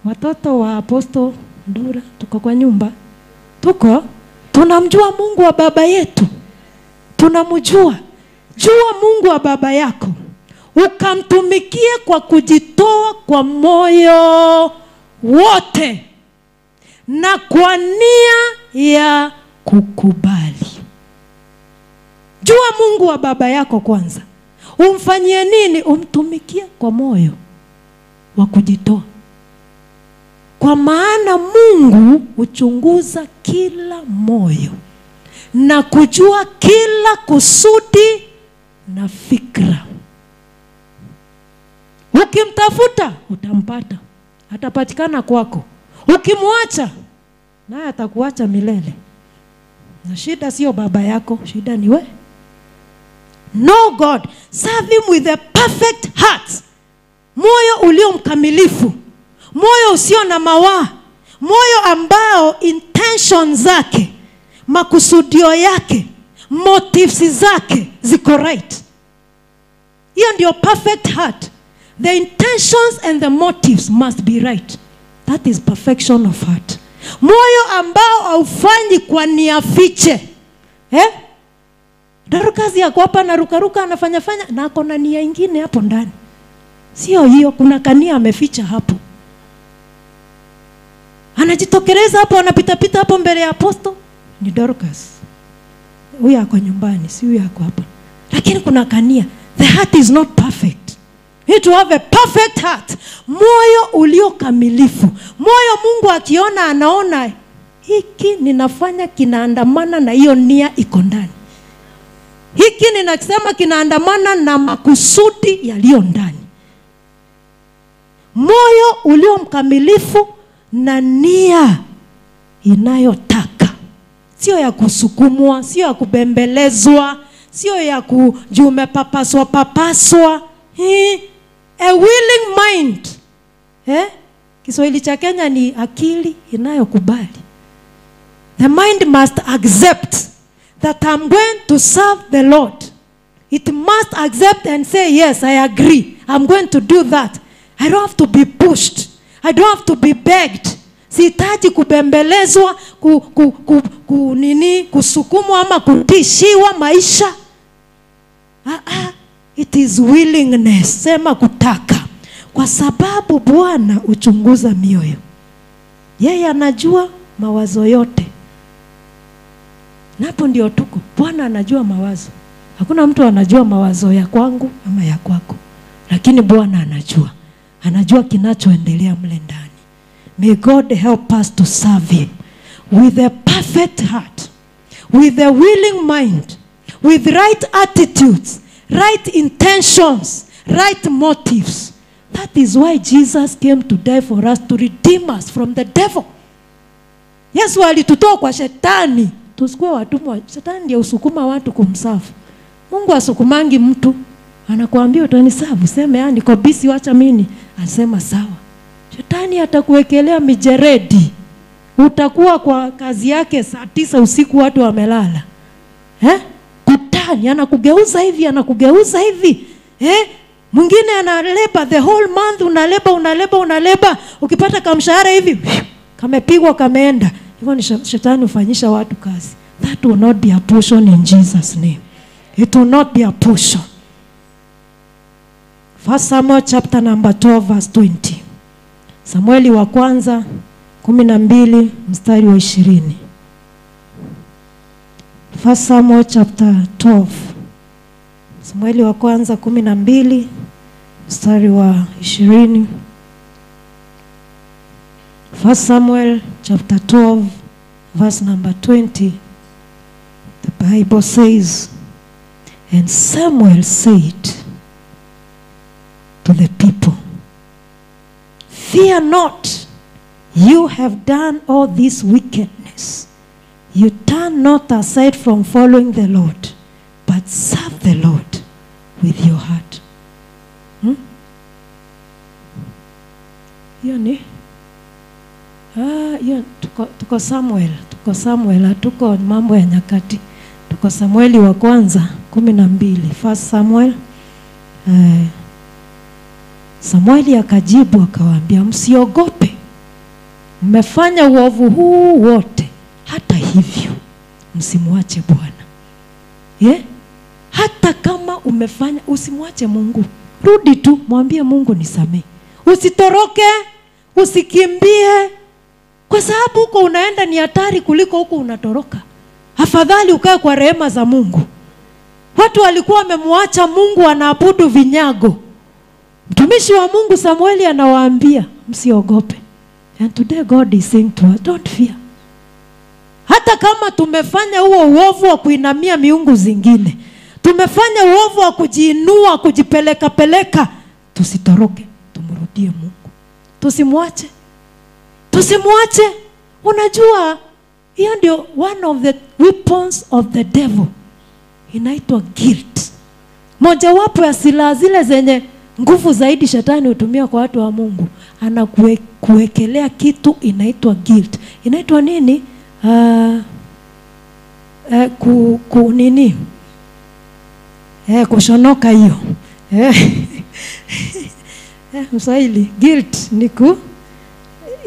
Watoto wa Apostle Ndura, tuko kwa nyumba. Tuko, tunamjua Mungu wa baba yetu. Tunamjua. Jua Mungu wa baba yako. Ukamtumikie kwa kujitoa kwa moyo wote na kwa nia ya kukubali. Jua Mungu wa baba yako kwanza. Umfanyie nini? Umtumikie kwa moyo wa kujitoa. Kwa maana Mungu huchunguza kila moyo na kujua kila kusudi na fikra. Ukimtafuta utampata, atapatikana kwako. Ukimwacha naye atakuacha milele. Na shida sio baba yako, shida ni we. Know God, serve him with a perfect heart. Moyo ulio mkamilifu, moyo usio na mawaa, moyo ambao intention zake, makusudio yake, motives zake ziko right. Hiyo ndio perfect heart. The intentions and the motives must be right. That is perfection of heart. Moyo ambao haufanyi kwa nia fiche. Dorcas yako hapa na rukaruka anafanya fanya na ako na nia nyingine hapo ndani. Sio hiyo, kuna kania ameficha hapo. Anajitokeleza hapo, anapita pita hapo mbele ya apostle. Ni Dorcas. Huyu ako nyumbani, si huyu ako hapa. Lakini kuna kania. The heart is not perfect. You need to have a perfect heart. Moyo ulio kamilifu. Moyo Mungu akiona anaona hiki ninafanya kinaandamana na hiyo nia iko ndani. Hiki ninasema kinaandamana na makusudi yaliyo ndani. Moyo ulio mkamilifu na nia inayotaka. Sio ya kusukumwa, sio ya kubembelezwa, sio ya kujume papaswa papaswa. A willing mind. Kiswahili cha Kenya ni akili inayokubali. The mind must accept that I'm going to serve the Lord. It must accept and say, yes, I agree. I'm going to do that. I don't have to be pushed. I don't have to be begged. Sihitaji kubembelezwa, kusukumwa ama kutishiwa maisha. It is willingness. Sema kutaka. Kwa sababu Bwana huchunguza mioyo. Yeye anajua mawazo yote. Napo ndio tuko. Bwana anajua mawazo. Hakuna mtu anajua mawazo ya kwangu ama ya kwako. Lakini Bwana anajua. Anajua kinachoendelea mle ndani. May God help us to serve him with a perfect heart, with a willing mind, with right attitudes, right intentions, right motives. That is why Jesus came to die for us, to redeem us from the devil. Yesu alitutoa kwa shetani. Tusikuwe watumwa. Shetani ndiye usukuma watu kumsafu. Mungu asukumangi mtu. Anakuambia utanisafu, sema niko busy, wacha mimi. Anasema sawa. Shetani atakuwekelea mijeredi. Utakuwa kwa kazi yake saa 9 usiku watu wamelala. Kutani anakugeuza hivi, anakugeuza hivi. Mwingine analeba the whole month, unaleba, unaleba, unaleba. Ukipata kamshahara hivi, kamepigwa kameenda. Hivyo ni shetani hufanyisha watu kazi. That will not be a portion in Jesus name. It will not be a portion. 1 Samuel chapter number 12 verse 20. Samueli wa kwanza 12 mstari wa 20. 1 Samuel chapter 12. Samueli wa kwanza 12 mstari wa 20. 1 Samuel chapter 12 verse number 20. The Bible says, and Samuel said to the people, fear not, you have done all this wickedness. You turn not aside from following the Lord, but serve the Lord with your heart. Hiyo ni? Hiyo tuko Samuel, tuko Samuel, tuko mambo ya nyakati. Tuko Samueli wa kwanza 12, 1 Samuel. Samueli akajibu akawaambia, msiogope. Mmefanya uovu huu wote, hata hivyo msimwache Bwana. Hata kama umefanya, usimwache Mungu. Rudi tu, mwambie Mungu nisamee. Usitoroke, usikimbie. Kwa sababu huko unaenda ni hatari kuliko huko unatoroka. Afadhali ukae kwa rehema za Mungu. Watu walikuwa wamemwacha Mungu, wanaabudu vinyago. Mtumishi wa Mungu Samueli anawaambia msiogope. And today God is saying to us, don't fear. Hata kama tumefanya huo uovu wa kuinamia miungu zingine, tumefanya uovu wa kujiinua, kujipeleka peleka, tusitoroke, tumrudie Mungu. Tusimwache. Tusimwache. Unajua, hiyo ndio one of the weapons of the devil. Inaitwa guilt. Mojawapo ya silaha zile zenye nguvu zaidi shetani hutumia kwa watu wa Mungu, anakuwekelea kitu inaitwa guilt. Inaitwa nini? Nini? Kushonoka hiyo. Mswahili, guilt ni ku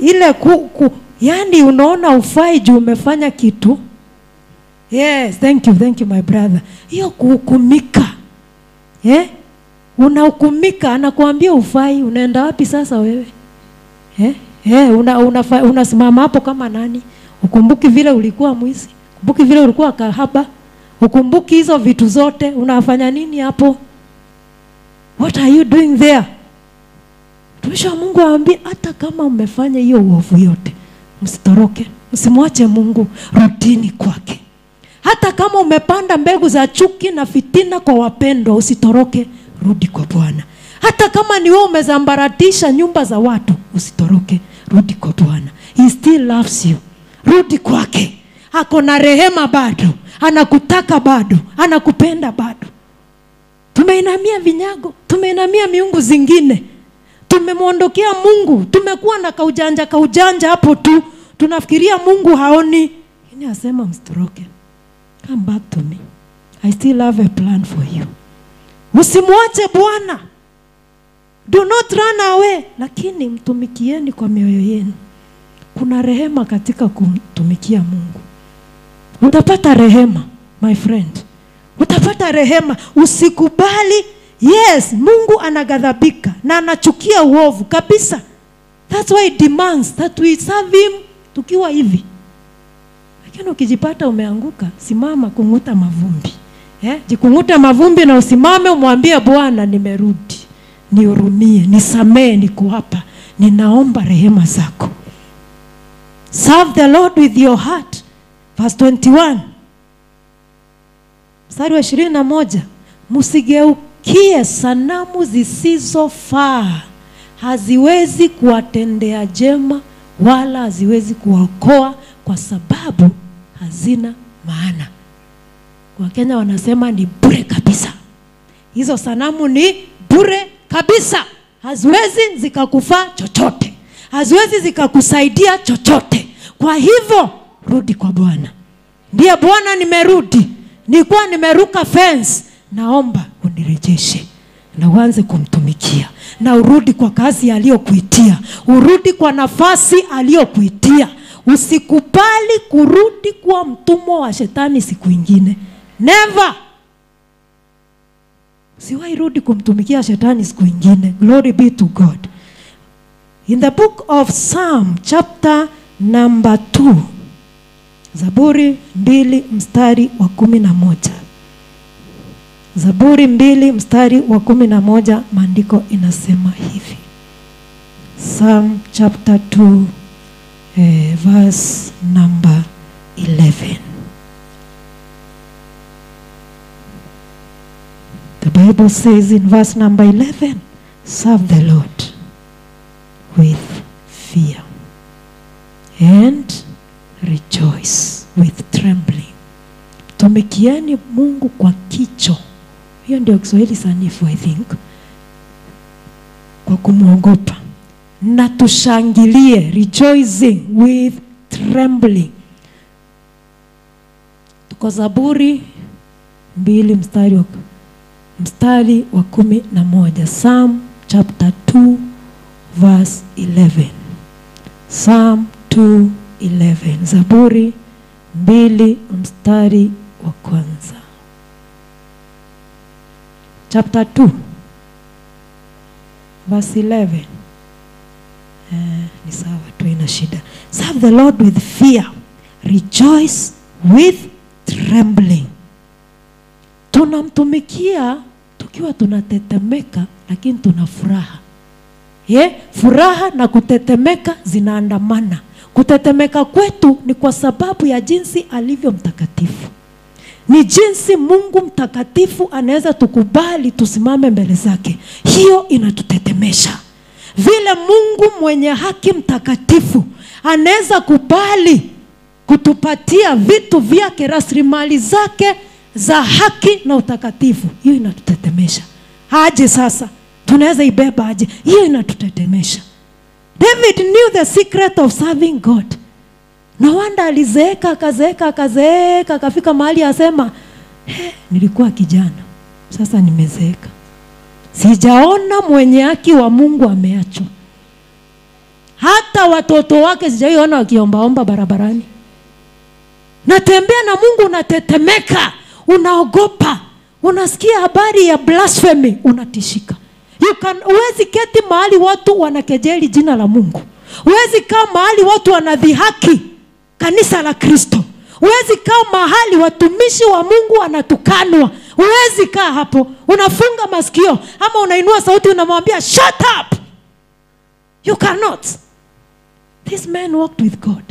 ile yani unaona ufai juu umefanya kitu. Yes, thank you my brother. Hiyo kuhukumika. Unahukumika, anakuambia ufai, unaenda wapi sasa wewe? Unasimama hapo kama nani? Ukumbuki vile ulikuwa mwizi, ukumbuki vile ulikuwa kahaba, ukumbuki hizo vitu zote, unafanya nini hapo? What are you doing there? Mtumishi wa Mungu aambie, hata kama umefanya hiyo uovu yote, msitoroke, msimwache Mungu, rudini kwake. Hata kama umepanda mbegu za chuki na fitina kwa wapendwa, usitoroke, rudi kwa Bwana. Hata kama ni wewe umezambaratisha nyumba za watu, usitoroke, rudi kwa Bwana. He still loves you. Rudi kwake. Ako na rehema bado, anakutaka bado, anakupenda bado. Tumeinamia vinyago, tumeinamia miungu zingine, tumemwondokea Mungu, tumekuwa na kaujanja hapo tu, tunafikiria Mungu haoni. Yeye asema msitoroke. Come back to me. I still have a plan for you. Usimwache Bwana. Do not run away, lakini mtumikieni kwa mioyo yenu. Kuna rehema katika kumtumikia Mungu. Utapata rehema, my friend. Utapata rehema. Usikubali. Yes, Mungu anaghadhabika na anachukia uovu kabisa. That's why he demands that we serve him tukiwa hivi. Lakini ukijipata umeanguka, simama kunguta mavumbi. Jikunguta mavumbi na usimame umwambie Bwana, nimerudi. Nihurumie, nisamee, niko hapa. Ninaomba rehema zako. Serve the Lord with your heart. Verse 21. Mstari wa 21. Msigeukie sanamu zisizofaa. Haziwezi kuwatendea jema wala haziwezi kuwaokoa, kwa sababu hazina maana. Kwa Kenya wanasema ni bure kabisa. Hizo sanamu ni bure kabisa. Haziwezi zikakufaa chochote. Haziwezi zikakusaidia chochote. Kwa hivyo rudi kwa Bwana. Ndiye Bwana, nimerudi. Nilikuwa nimeruka fence. Naomba unirejeshe. Na uanze kumtumikia. Na urudi kwa kazi aliyokuitia. Urudi kwa nafasi aliyokuitia. Usikubali kurudi kuwa mtumwa wa shetani siku ingine. Never. Usiwahi rudi kumtumikia shetani siku ingine. Glory be to God. In the book of Psalm chapter number 2. Zaburi 2 mstari wa 11. Zaburi 2 mstari wa 11, maandiko inasema hivi. Psalm chapter 2 verse number 11. The Bible says in verse number 11, serve the Lord with fear and rejoice with trembling. Tumikieni Mungu kwa kicho. Hiyo ndio Kiswahili sanifu, I think. Kwa kumuogopa. Na tushangilie, rejoicing with trembling. Tuko Zaburi 2 mstari wa 11. Psalm chapter 2 verse 11. Psalm 2:11. Zaburi 2 mstari wa kwanza. Chapter 2 verse 11. Ni sawa tu, ina shida. Serve the Lord with fear, rejoice with trembling. Tunamtumikia tukiwa tunatetemeka, lakini tuna furaha. Furaha na kutetemeka zinaandamana. Kutetemeka kwetu ni kwa sababu ya jinsi alivyo mtakatifu. Ni jinsi Mungu mtakatifu anaweza tukubali tusimame mbele zake. Hiyo inatutetemesha. Vile Mungu mwenye haki mtakatifu anaweza kubali kutupatia vitu vyake, rasilimali zake za haki na utakatifu, hiyo inatutetemesha. Aje sasa tunaweza ibeba aje? Hiyo inatutetemesha. David knew the secret of serving God. No wonder alizeeka, akazeeka, akazeeka, akafika mahali asema, nilikuwa kijana, sasa nimezeeka. Sijaona mwenye haki wa Mungu ameachwa. Hata watoto wake sijaiona wakiombaomba barabarani. Natembea na Mungu, unatetemeka, unaogopa, unasikia habari ya blasphemy, unatishika. Huwezi keti mahali watu wanakejeli jina la Mungu. Huwezi kaa mahali watu wanadhihaki kanisa la Kristo. Huwezi kaa mahali watumishi wa Mungu wanatukanwa. Huwezi kaa hapo. Unafunga masikio ama unainua sauti unamwambia shut up. You cannot. This man walked with God.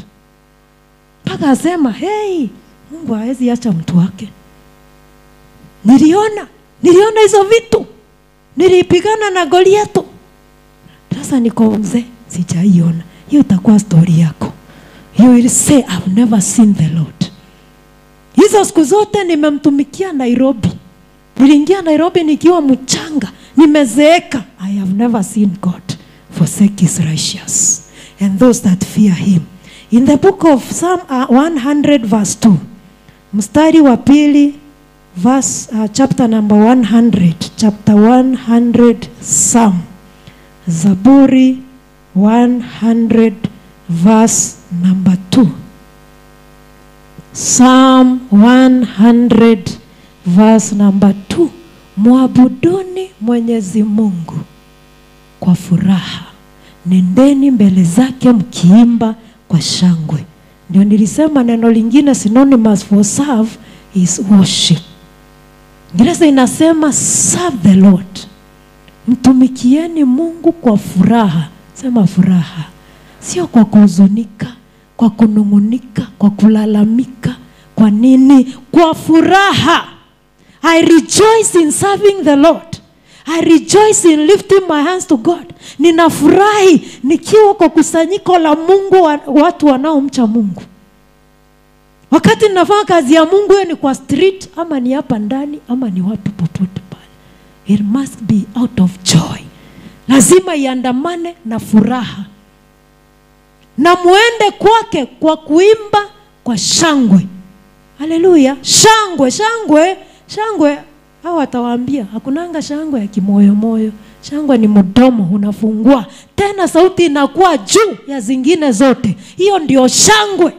Mpaka asema, hey, Mungu hawezi acha mtu wake. Niliona hizo vitu. Nilipigana na Goliath. Sasa niko mzee, sijaiona. Hiyo itakuwa story yako. You will say, I've never seen the Lord. Hizo siku zote nimemtumikia Nairobi. Niliingia Nairobi nikiwa mchanga, nimezeeka. I have never seen God forsake his righteous and those that fear him. In the book of Psalm 100 verse 2, mstari wa pili, verse, chapter number 100, chapter 100 Psalm, Zaburi 100 verse number 2. Psalm 100 verse number 2. Muabuduni Mwenyezi Mungu kwa furaha, nendeni mbele zake mkiimba kwa shangwe. Ndio nilisema neno lingine synonymous for serve is worship. Ingereza inasema serve the Lord. Mtumikieni Mungu kwa furaha. Sema furaha. Sio kwa kuhuzunika, kwa kunungunika, kwa kulalamika. Kwa nini? Kwa furaha. I rejoice in serving the Lord. I rejoice in lifting my hands to God. Ninafurahi nikiwa kwa kusanyiko la Mungu, watu wanaomcha Mungu. Wakati ninafanya kazi ya Mungu, hiyo ni kwa street ama ni hapa ndani ama ni wapi, popote pale. It must be out of joy. Lazima iandamane na furaha. Na muende kwake kwa kuimba kwa shangwe. Haleluya. Shangwe, shangwe, shangwe. Hao watawaambia hakunanga shangwe ya kimoyo moyo. Shangwe ni mdomo unafungua, tena sauti inakuwa juu ya zingine zote. Hiyo ndio shangwe.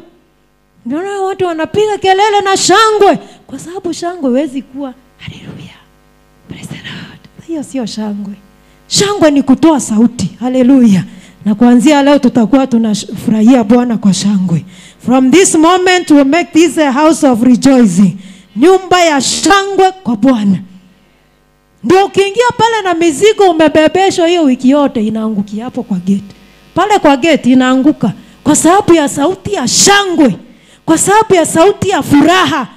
Ndio watu wanapiga kelele na shangwe, kwa sababu shangwe huwezi kuwa haleluya, praise the Lord. Hiyo sio shangwe. Shangwe ni kutoa sauti. Haleluya. Na kuanzia leo tutakuwa tunafurahia Bwana kwa shangwe. From this moment we make this a house of rejoicing. Nyumba ya shangwe kwa Bwana. Ndio ukiingia pale na mizigo umebebeshwa hiyo wiki yote, inaangukia hapo kwa gate. Pale kwa gate inaanguka kwa sababu ya sauti ya shangwe, kwa sababu ya sauti ya furaha.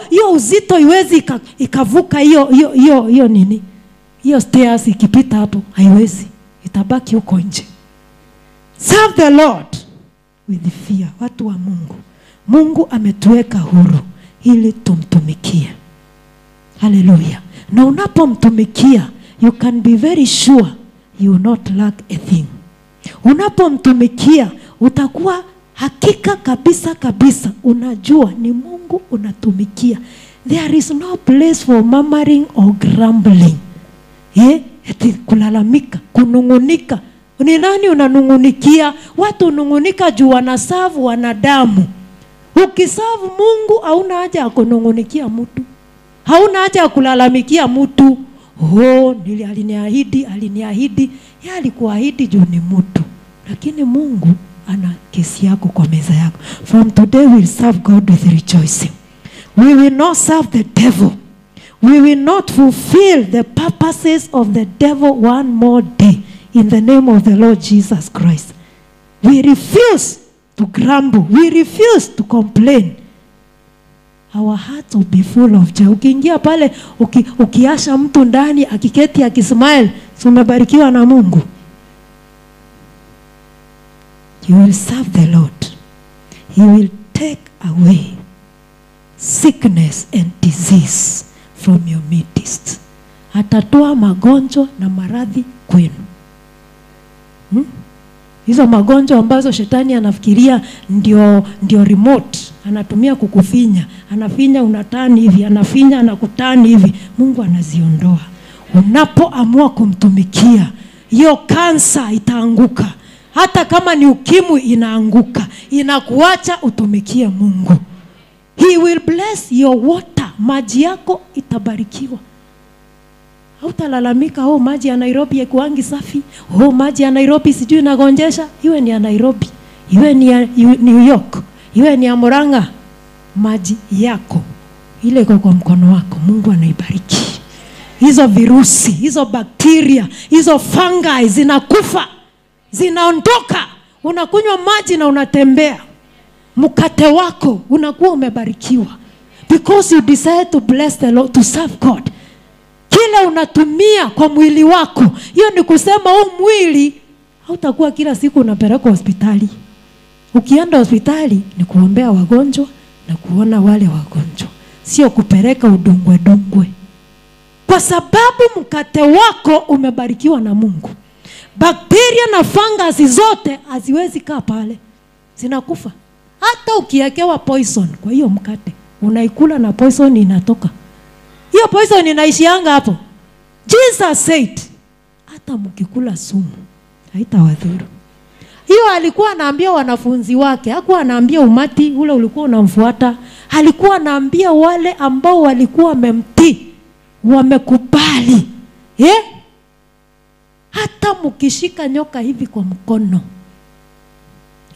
Hiyo uzito iwezi ikavuka hiyo hiyo hiyo nini? Hiyo stairs ikipita hapo haiwezi. Itabaki huko nje. Serve the Lord with fear. Watu wa Mungu. Mungu ametuweka huru ili tumtumikie. Haleluya. Na unapomtumikia, you can be very sure you will not lack a thing. Unapomtumikia, utakuwa hakika kabisa kabisa unajua ni Mungu unatumikia. There is no place for murmuring or grumbling. Eti kulalamika, kunungunika. Ni nani unanungunikia? Watu unungunika juu wanasavu wanadamu. Ukisavu Mungu hauna haja ya kunungunikia mtu. Hauna haja ya kulalamikia mtu. Oh, aliniahidi, aliniahidi. Yeye alikuahidi juu ni mtu. Lakini Mungu ana kesi yako kwa meza yako. From today we will serve God with rejoicing. We will not serve the devil. We will not fulfill the purposes of the devil one more day in the name of the Lord Jesus Christ. We refuse to grumble. We refuse to complain. Our hearts will be full of joy. Ukiingia pale, ukiasha mtu ndani, akiketi, akismile, umebarikiwa na Mungu. You will serve the Lord. He will take away sickness and disease from your midst. Atatoa magonjwa na maradhi kwenu. Hizo magonjwa ambazo shetani anafikiria ndio remote, anatumia kukufinya, anafinya unatani hivi, anafinya anakutani hivi. Mungu anaziondoa. Unapoamua kumtumikia, hiyo kansa itaanguka. Hata kama ni ukimwi inaanguka, inakuacha utumikie Mungu. He will bless your water. Maji yako itabarikiwa. Hautalalamika, oh, maji ya Nairobi haikuangi safi. Oh, maji ya Nairobi sijui inagonjesha. Iwe ni ya Nairobi, iwe ni ya New York, iwe ni ya Murang'a, maji yako ile iko kwa mkono wako, Mungu anaibariki. Hizo virusi, hizo bakteria, hizo fungi zinakufa, zinaondoka. Unakunywa maji na unatembea. Mkate wako unakuwa umebarikiwa. Because you decide to bless the Lord, to serve God. Kile unatumia kwa mwili wako, hiyo ni kusema huu mwili hautakuwa kila siku unapelekwa hospitali. Ukienda hospitali ni kuombea wagonjwa na kuona wale wagonjwa, sio kupeleka udungwe dungwe. Kwa sababu mkate wako umebarikiwa na Mungu. Bakteria na fungus zote haziwezi kaa pale, zinakufa. Hata ukiwekewa poison kwa hiyo mkate, unaikula na poison inatoka. Hiyo poison inaishianga hapo. Jesus said, hata mkikula sumu haitawadhuru. Hiyo alikuwa anaambia wanafunzi wake, hakuwa anaambia umati ule ulikuwa unamfuata. Alikuwa anaambia wale ambao walikuwa wamemtii, wamekubali. Hata mkishika nyoka hivi kwa mkono,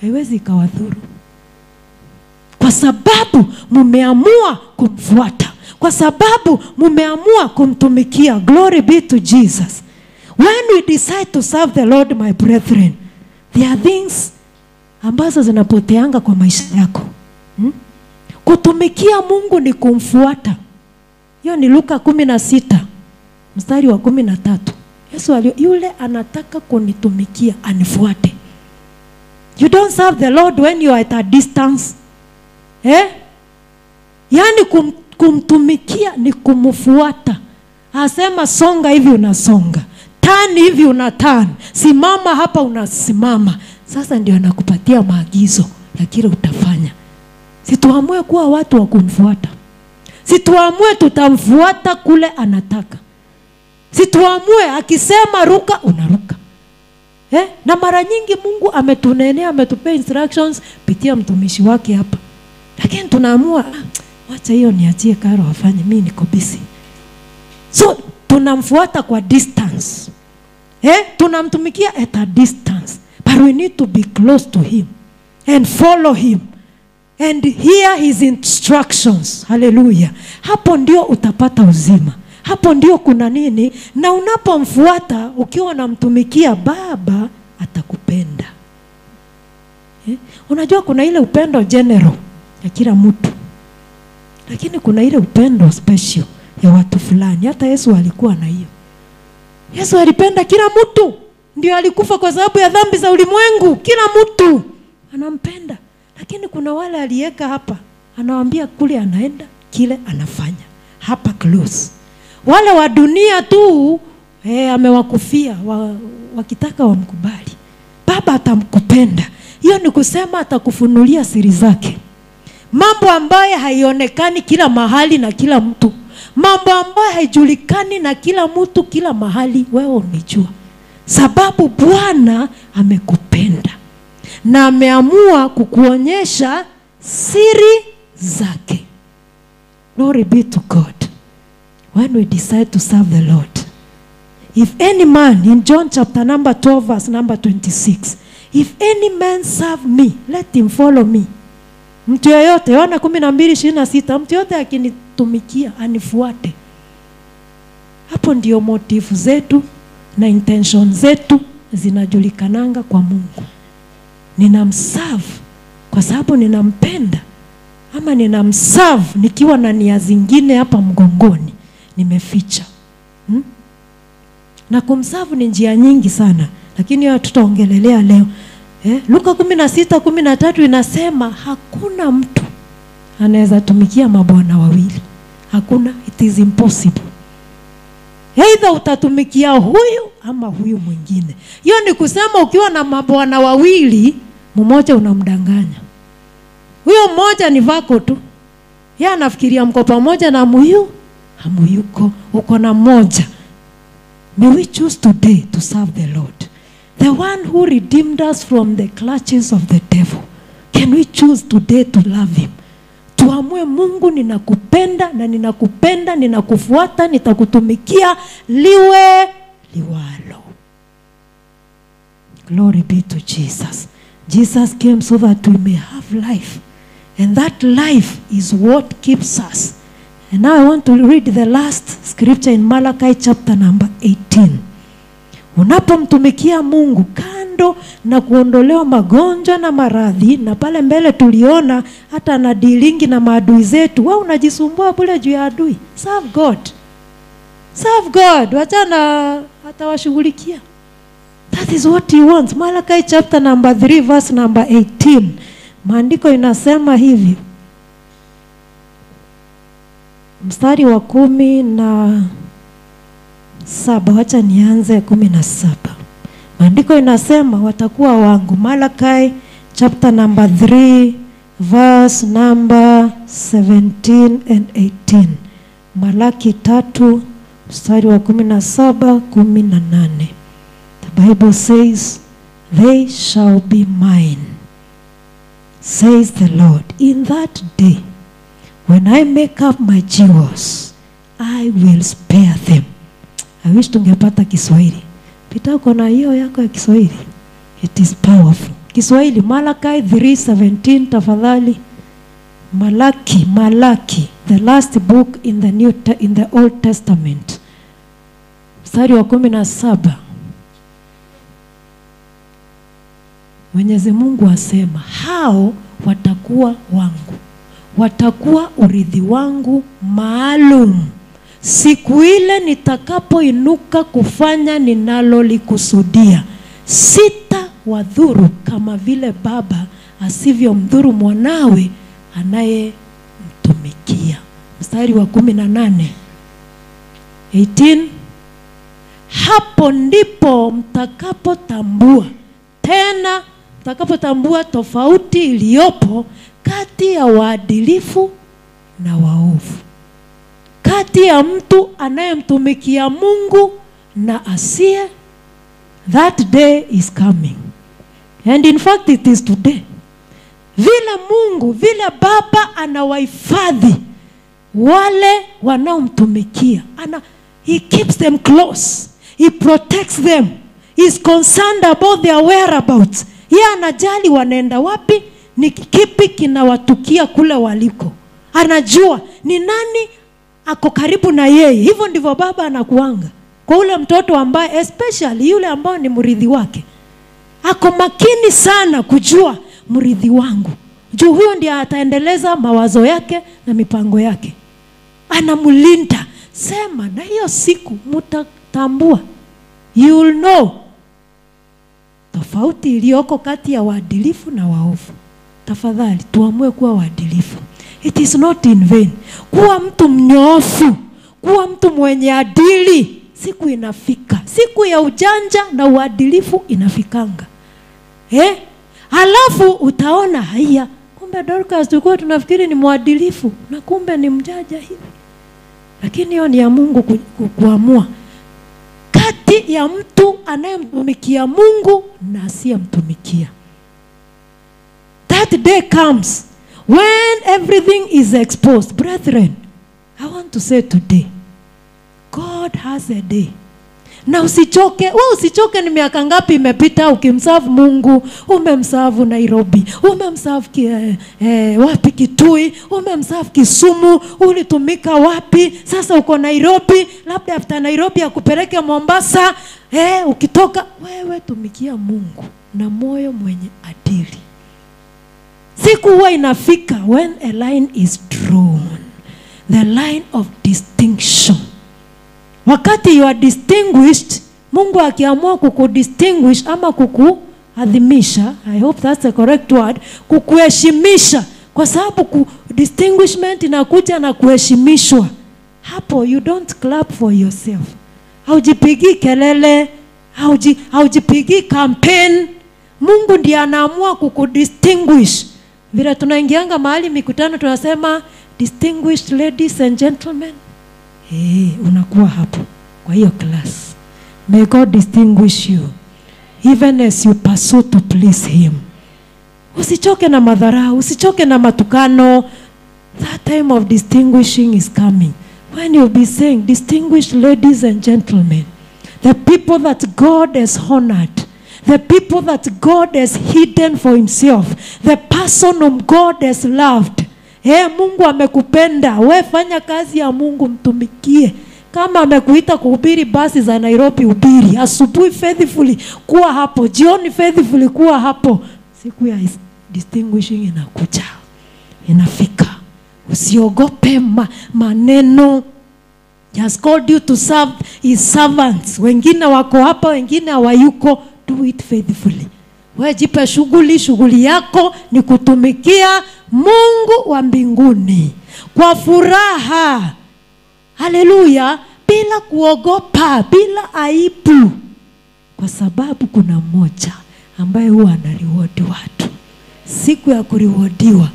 haiwezi ikawadhuru. Kwa sababu mumeamua kumfuata. Kwa sababu mumeamua kumtumikia. Glory be to Jesus. When we decide to serve the Lord, my brethren, there are things ambazo zinapoteanga kwa maisha yako. Kutumikia Mungu ni kumfuata. Hiyo ni Luka 16 mstari wa 13. Yesu yule anataka kunitumikia anifuate. You don't serve the Lord when you are at a distance. Yaani kumtumikia ni kumfuata. Asema songa hivi unasonga, tani hivi unatani, simama hapa unasimama. Sasa ndio anakupatia maagizo ya kile utafanya. Situamue kuwa watu wa kumfuata. Situamue tutamfuata kule anataka. Situamue akisema ruka unaruka. Na mara nyingi Mungu ametunenea, ametupea instructions pitia mtumishi wake hapa. Lakini tunaamua, wacha hiyo niachie Karo afanye, mimi niko busy. So tunamfuata kwa distance. Tunamtumikia at a distance. But we need to be close to him and follow him and hear his instructions. Hallelujah. Hapo ndio utapata uzima. Hapo ndio kuna nini? Na unapomfuata ukiwa unamtumikia, Baba atakupenda. Unajua kuna ile upendo general ya kila mtu, lakini kuna ile upendo special ya watu fulani. Hata Yesu alikuwa na hiyo. Yesu alipenda kila mtu. Ndio alikufa kwa sababu ya dhambi za ulimwengu. Kila mtu anampenda. Lakini kuna wale alieka hapa, anawaambia kule anaenda, kile anafanya. Hapa close. Wale wa dunia tu amewakufia, wakitaka wamkubali. Baba atamkupenda. Hiyo ni kusema atakufunulia siri zake. Mambo ambayo haionekani kila mahali na kila mtu. Mambo ambayo haijulikani na kila mtu kila mahali, wewe unijua. Sababu Bwana amekupenda na ameamua kukuonyesha siri zake. Glory be to God. When we decide to serve the Lord. If any man, in John chapter number 12 verse number 26, if any man serve me, let him follow me. Mtu yoyote, Yohana 12:26, mtu yoyote akinitumikia anifuate. Hapo ndio motive zetu na intention zetu zinajulikananga kwa Mungu. Ninamserve kwa sababu ninampenda, ama ninamserve nikiwa na nia zingine hapa mgongoni nimeficha. Na kumserve ni njia nyingi sana, lakini hiyo tutaongelelea leo. Luka 16:13 inasema hakuna mtu anaweza tumikia mabwana wawili. Hakuna, it is impossible. Either utatumikia huyu ama huyu mwingine. Hiyo ni kusema ukiwa na mabwana wawili, mmoja unamdanganya. Huyo mmoja ni vako tu. Yeye anafikiria mko pamoja na muyu, hamuyuko, uko na mmoja. May we choose today to serve the Lord, the one who redeemed us from the clutches of the devil. Can we choose today to love him? Tuamue, Mungu ninakupenda na ninakupenda, ninakufuata, nitakutumikia liwe liwalo. Glory be to Jesus. Jesus came so that we may have life. And that life is what keeps us. And now I want to read the last scripture in Malachi chapter number 18. Unapomtumikia Mungu, kando na kuondolewa magonjwa na maradhi, na pale mbele tuliona hata na dealing na maadui zetu, wewe unajisumbua bure juu ya adui. Serve God. Serve God. Wachana, atawashughulikia. That is what he wants. Malachi chapter number 3 verse number 18. Maandiko inasema hivi. Mstari wa 17, wacha nianze 17. Maandiko inasema watakuwa wangu. Malachi chapter number 3 verse number 17 and 18. Malaki 3 mstari wa 17, 18. The Bible says, they shall be mine, says the Lord, in that day when I make up my jewels, I will spare them. I wish tungepata Kiswahili. Pita uko na hiyo yako ya Kiswahili. It is powerful. Kiswahili, Malachi 3:17 tafadhali. Malaki, the last book in the in the Old Testament. Mstari wa 17. Mwenyezi Mungu asema, hao watakuwa wangu, watakuwa urithi wangu maalum, siku ile nitakapoinuka kufanya ninalolikusudia. Sitawadhuru kama vile baba asivyomdhuru mwanawe anayemtumikia. Mstari wa 18. 18. Hapo ndipo mtakapotambua tena, mtakapotambua tofauti iliyopo kati ya waadilifu na waovu, kati ya mtu anayemtumikia Mungu na asiye. That day is coming. And in fact it is today. Vile Mungu, vile Baba anawahifadhi wale wanaomtumikia. He keeps them close. He protects them. He is concerned about their whereabouts. Yeye anajali wanaenda wapi, ni kipi kinawatukia kule waliko. Anajua ni nani ako karibu na yeye. Hivyo ndivyo Baba anakuanga kwa ule mtoto ambaye, especially yule ambaye ni mrithi wake. Ako makini sana kujua mrithi wangu. Juu huyo ndiye ataendeleza mawazo yake na mipango yake. Anamlinda. Sema na hiyo siku mtatambua. You will know tofauti iliyoko kati ya waadilifu na waovu. Tafadhali tuamue kuwa waadilifu. It is not in vain. Kuwa mtu mnyoofu, kuwa mtu mwenye adili. Siku inafika. Siku ya ujanja na uadilifu inafikanga. Halafu utaona haya, kumbe Dorcas tulikuwa tunafikiri ni mwadilifu na kumbe ni mjanja hivi. Lakini hiyo ni ya Mungu kuamua. Kati ya mtu anayemtumikia Mungu na asiyemtumikia. That day comes when everything is exposed. Brethren, I want to say today, God has a day. Na usichoke, wewe usichoke. Ni miaka ngapi imepita ukimserve Mungu? Umemserve Nairobi, umemserve wapi Kitui, umemserve Kisumu, ulitumika wapi? Sasa uko Nairobi, labda after Nairobi akupeleke Mombasa. Ukitoka wewe tumikia Mungu na moyo mwenye adili. Siku huwa inafika when a line is drawn, the line of distinction. Wakati you are distinguished, Mungu akiamua kukudistinguish ama kukuadhimisha, I hope that's the correct word, kukuheshimisha, kwa sababu distinguishment inakuja na kuheshimishwa. Hapo you don't clap for yourself. Haujipigii kelele, haujipigii campaign. Mungu ndiye anaamua kukudistinguish. Vile tunaingianga mahali mikutano tunasema distinguished ladies and gentlemen. Hey, unakuwa hapo kwa hiyo class. May God distinguish you even as you pursue to please him. Usichoke na madharau, usichoke na matukano. That time of distinguishing is coming, when you'll be saying, distinguished ladies and gentlemen, the people that God has honored, the people that God has hidden for himself, the person whom God has loved. Mungu amekupenda, we fanya kazi ya Mungu, mtumikie. Kama amekuita kuhubiri basi za Nairobi, hubiri. Asubuhi faithfully kuwa hapo, jioni faithfully kuwa hapo. Siku ya distinguishing inakuja, inafika. Usiogope maneno. He has called you to serve his servants. Wengine wako hapa, wengine hawayuko. Do it faithfully. Wewe jipe shughuli, shughuli yako ni kutumikia Mungu wa mbinguni kwa furaha. Haleluya, bila kuogopa, bila aibu. Kwa sababu kuna mmoja ambaye huwa anareward watu. Siku ya kurewardwa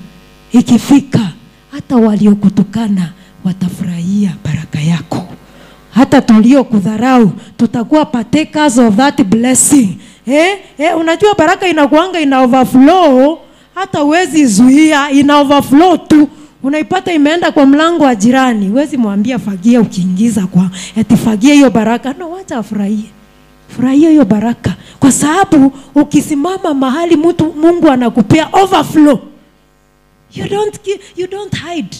ikifika, hata waliokutukana watafurahia baraka yako. Hata tuliokudharau tutakuwa partakers of that blessing. Unajua baraka inakuanga ina overflow, hata huwezi zuia, ina overflow tu. Unaipata imeenda kwa mlango wa jirani, huwezi mwambia fagia ukiingiza kwa eti fagia hiyo baraka. No, wacha afurahie. Furahia hiyo baraka. Kwa sababu ukisimama mahali mtu Mungu anakupea overflow. You don't hide.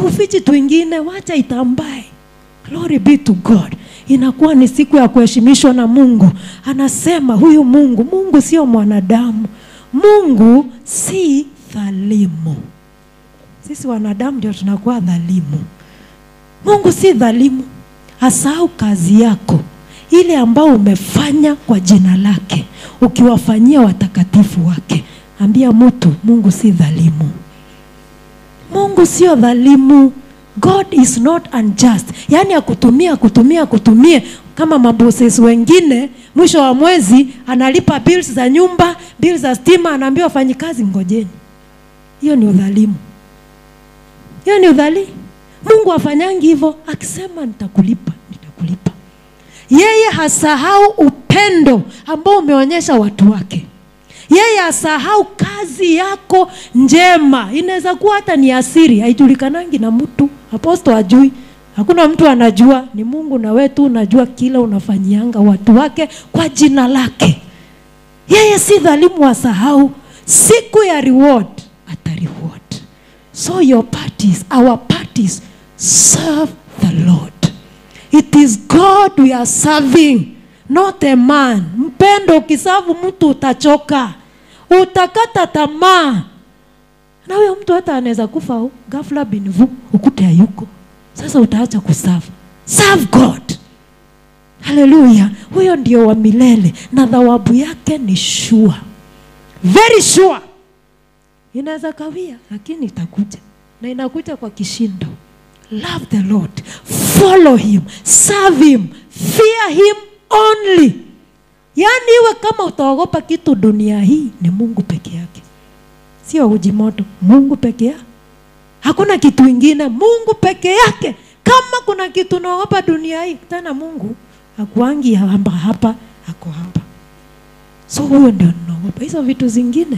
Ufichi twingine, wacha itambae. Glory be to God. Inakuwa ni siku ya kuheshimishwa na Mungu. Anasema huyu Mungu, Mungu sio mwanadamu. Mungu si dhalimu. Sisi wanadamu ndio tunakuwa dhalimu. Mungu si dhalimu. Asahau kazi yako, ile ambao umefanya kwa jina lake, ukiwafanyia watakatifu wake. Ambia mtu, Mungu si dhalimu. Mungu sio dhalimu. God is not unjust. Yani akutumia, akutumia, akutumie kama mabosses wengine, mwisho wa mwezi analipa bills za nyumba, bills za stima, anaambiwa wafanyikazi ngojeni. Hiyo ni udhalimu. Hiyo ni udhalimu. Mungu afanyangi hivyo, akisema nitakulipa, nitakulipa. Yeye hasahau upendo ambao umeonyesha watu wake. Yeye hasahau kazi yako njema. Inaweza kuwa hata ni asiri, haijulikanangi na mtu. Apostle hajui. Hakuna mtu anajua, ni Mungu na wewe tu unajua kila unafanyianga watu wake kwa jina lake. Yeye si dhalimu, asahau. Siku ya reward ata reward. So your parties, our parties, serve the Lord. It is God we are serving, not a man. Mpendo, ukiserve mtu utachoka, utakata tamaa. Na huyo mtu hata anaweza kufa ghafla binvu, ukute hayuko. Sasa utaacha kuserve. Serve God. Hallelujah. Huyo ndio wa milele na thawabu yake ni sure. Very sure. Inaweza kawia lakini itakuja, na inakuja kwa kishindo. Love the Lord, follow him, serve him, fear him only. Yani iwe kama utaogopa kitu dunia hii, ni Mungu peke yake. Sio ujimoto, Mungu peke yake. Hakuna kitu ingine, Mungu peke yake. Kama kuna kitu unaogopa dunia hii, tena Mungu hakuangi hapa hapa, ako hapa. So huyo ndio unaogopa. Hizo vitu zingine,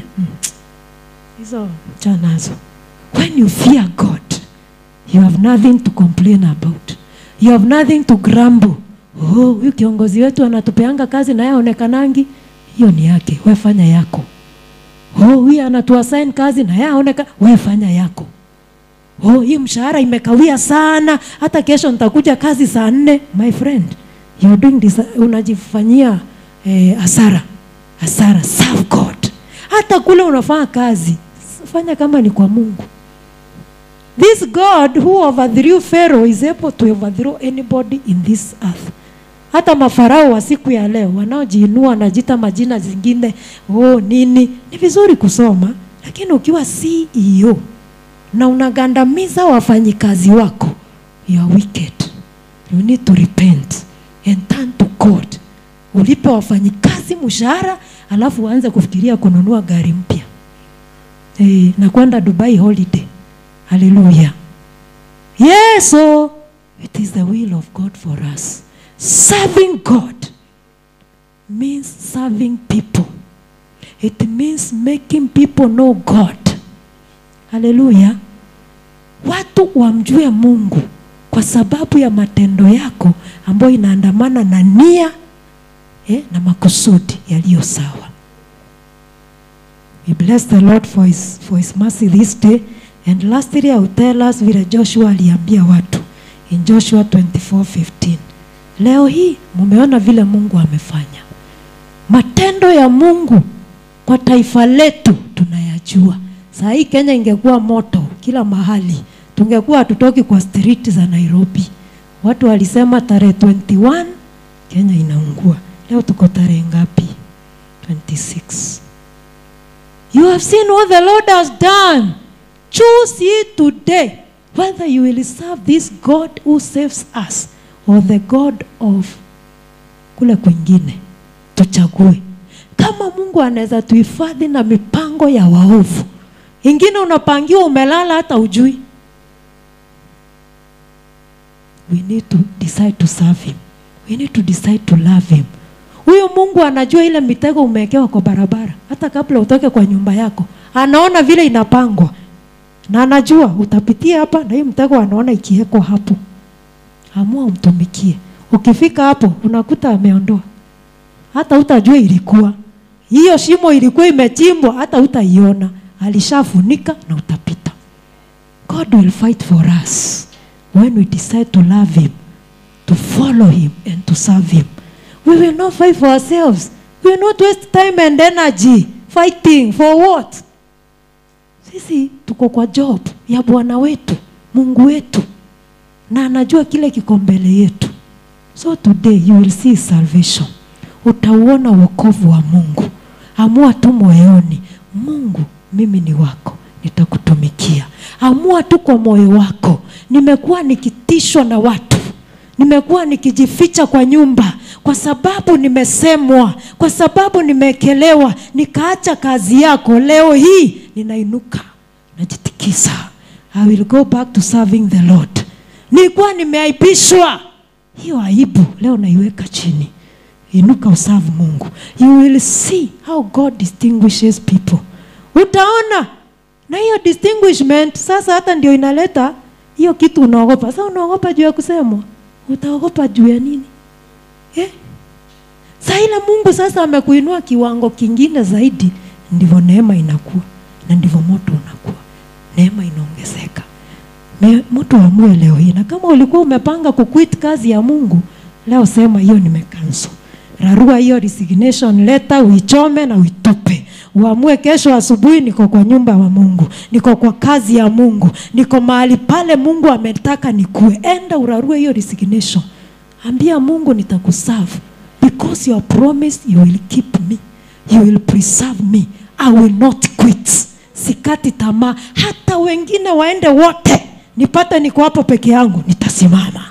hizo chanazo. When you fear God, you have nothing to complain about. You have nothing to grumble. Oh, huyu kiongozi wetu anatupeanga kazi na yeye haonekanangi. Hiyo ni yake, wewe fanya yako. Oh, huyu anatuassign kazi na yeye haonekana, wewe fanya yako. Oh, hii mshahara imekawia sana, hata kesho nitakuja kazi saa 4. My friend, you are doing this, unajifanyia hasara. Hasara. Serve God. Hata kule unafanya kazi, fanya kama ni kwa Mungu. This God who overthrew Pharaoh is able to overthrow anybody in this earth. Hata mafarao wa siku ya leo wanaojiinua na jita majina zingine, oh nini, ni vizuri kusoma, lakini ukiwa CEO na unagandamiza wafanyikazi wako, you are wicked. You need to repent and turn to God. Ulipe wafanyikazi mshahara, alafu uanze kufikiria kununua gari mpya. Na kwenda Dubai holiday. Hallelujah. Yes, so it is the will of God for us. Serving God means serving people. It means making people know God. Hallelujah. Watu wamjue Mungu kwa sababu ya matendo yako ambayo inaandamana na nia na makusudi yaliyo sawa. We bless the Lord for his mercy this day. And lastly, I will tell us vile Joshua aliambia watu in Joshua 24:15. Leo hii mumeona vile Mungu amefanya. Matendo ya Mungu kwa taifa letu tunayajua. Saa hii Kenya ingekuwa moto kila mahali, tungekuwa hatutoki kwa street za Nairobi. Watu walisema tarehe 21 Kenya inaungua. Leo tuko tarehe ngapi? 26. You have seen what the Lord has done. Choose ye today whether you will serve this God who saves us or the God of kule kwingine. Tuchague. Kama Mungu anaweza tuhifadhi na mipango ya waovu. Ingine unapangiwa umelala hata ujui. We need to decide to serve him. We need to decide to love him. Huyo Mungu anajua ile mitego umewekewa kwa barabara. Hata kabla utoke kwa nyumba yako, anaona vile inapangwa. Na anajua utapitia hapa na hii mtego anaona ikiwekwa hapo. Amua umtumikie. Ukifika hapo unakuta ameondoa. Hata utajua ilikuwa. Hiyo shimo ilikuwa imechimbwa, hata utaiona. Alishafunika na utapita. God will fight for us when we decide to love him, to follow him and to serve him. We will not fight for ourselves. We will not waste time and energy fighting for what? Sisi tuko kwa job ya Bwana wetu, Mungu wetu. Na anajua kile kiko mbele yetu. So today you will see salvation. Utauona wokovu wa Mungu. Amua tu moyoni, Mungu mimi ni wako, nitakutumikia. Amua tu kwa moyo wako. Nimekuwa nikitishwa na watu. Nimekuwa nikijificha kwa nyumba kwa sababu nimesemwa, kwa sababu nimekelewa, nikaacha kazi yako. Leo hii ninainuka, najitikisa. I will go back to serving the Lord. Nilikuwa nimeaibishwa. Hiyo aibu leo naiweka chini. Inuka userve Mungu. You will see how God distinguishes people. Utaona. Na hiyo distinguishment sasa hata ndio inaleta hiyo kitu unaogopa. Sasa unaogopa juu ya kusemwa. Utaogopa juu ya nini? Sasa ile Mungu sasa amekuinua kiwango kingine zaidi, ndivyo neema inakuwa na ndivyo moto unakuwa. Neema inaongezeka. Mtu amue leo hii. Na kama ulikuwa umepanga kuquit kazi ya Mungu, leo sema hiyo nimecancel. Rarua hiyo resignation letter, uichome na uitupe. Uamue kesho asubuhi niko kwa nyumba wa Mungu, niko kwa kazi ya Mungu, niko mahali pale Mungu ametaka nikue. Enda urarue hiyo resignation. Ambia Mungu nitakuserve because you have promised you will keep me. You will preserve me. I will not quit. Sikati tamaa. Hata wengine waende wote, nipate niko hapo peke yangu, nitasimama.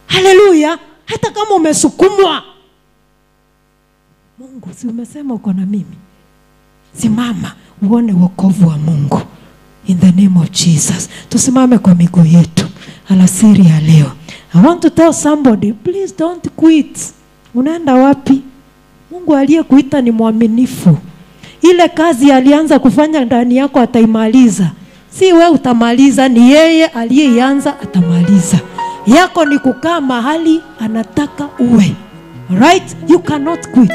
Haleluya. Hata kama umesukumwa, Mungu si umesema uko na mimi? Simama uone wokovu wa Mungu. In the name of Jesus. Tusimame kwa miguu yetu alasiri ya leo. I want to tell somebody, please don't quit. Unaenda wapi? Mungu aliyekuita ni mwaminifu. Ile kazi alianza kufanya ndani yako ataimaliza. Si wewe utamaliza, ni yeye aliyeianza atamaliza. Yako ni kukaa mahali anataka uwe. Right? You cannot quit.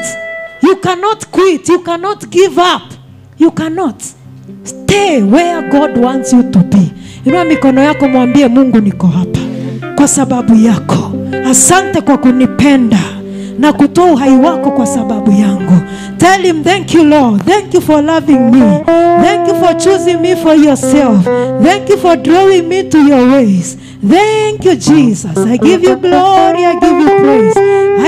You cannot quit. You cannot give up. You cannot. Stay where God wants you to be. Inua mikono yako, mwambie Mungu, niko hapa kwa sababu yako. Asante kwa kunipenda na kutoa uhai wako kwa sababu yangu. Tell him, thank you Lord. Thank you for loving me. Thank you for choosing me for yourself. Thank you for drawing me to your ways. Thank you Jesus. I give you glory. I give you praise.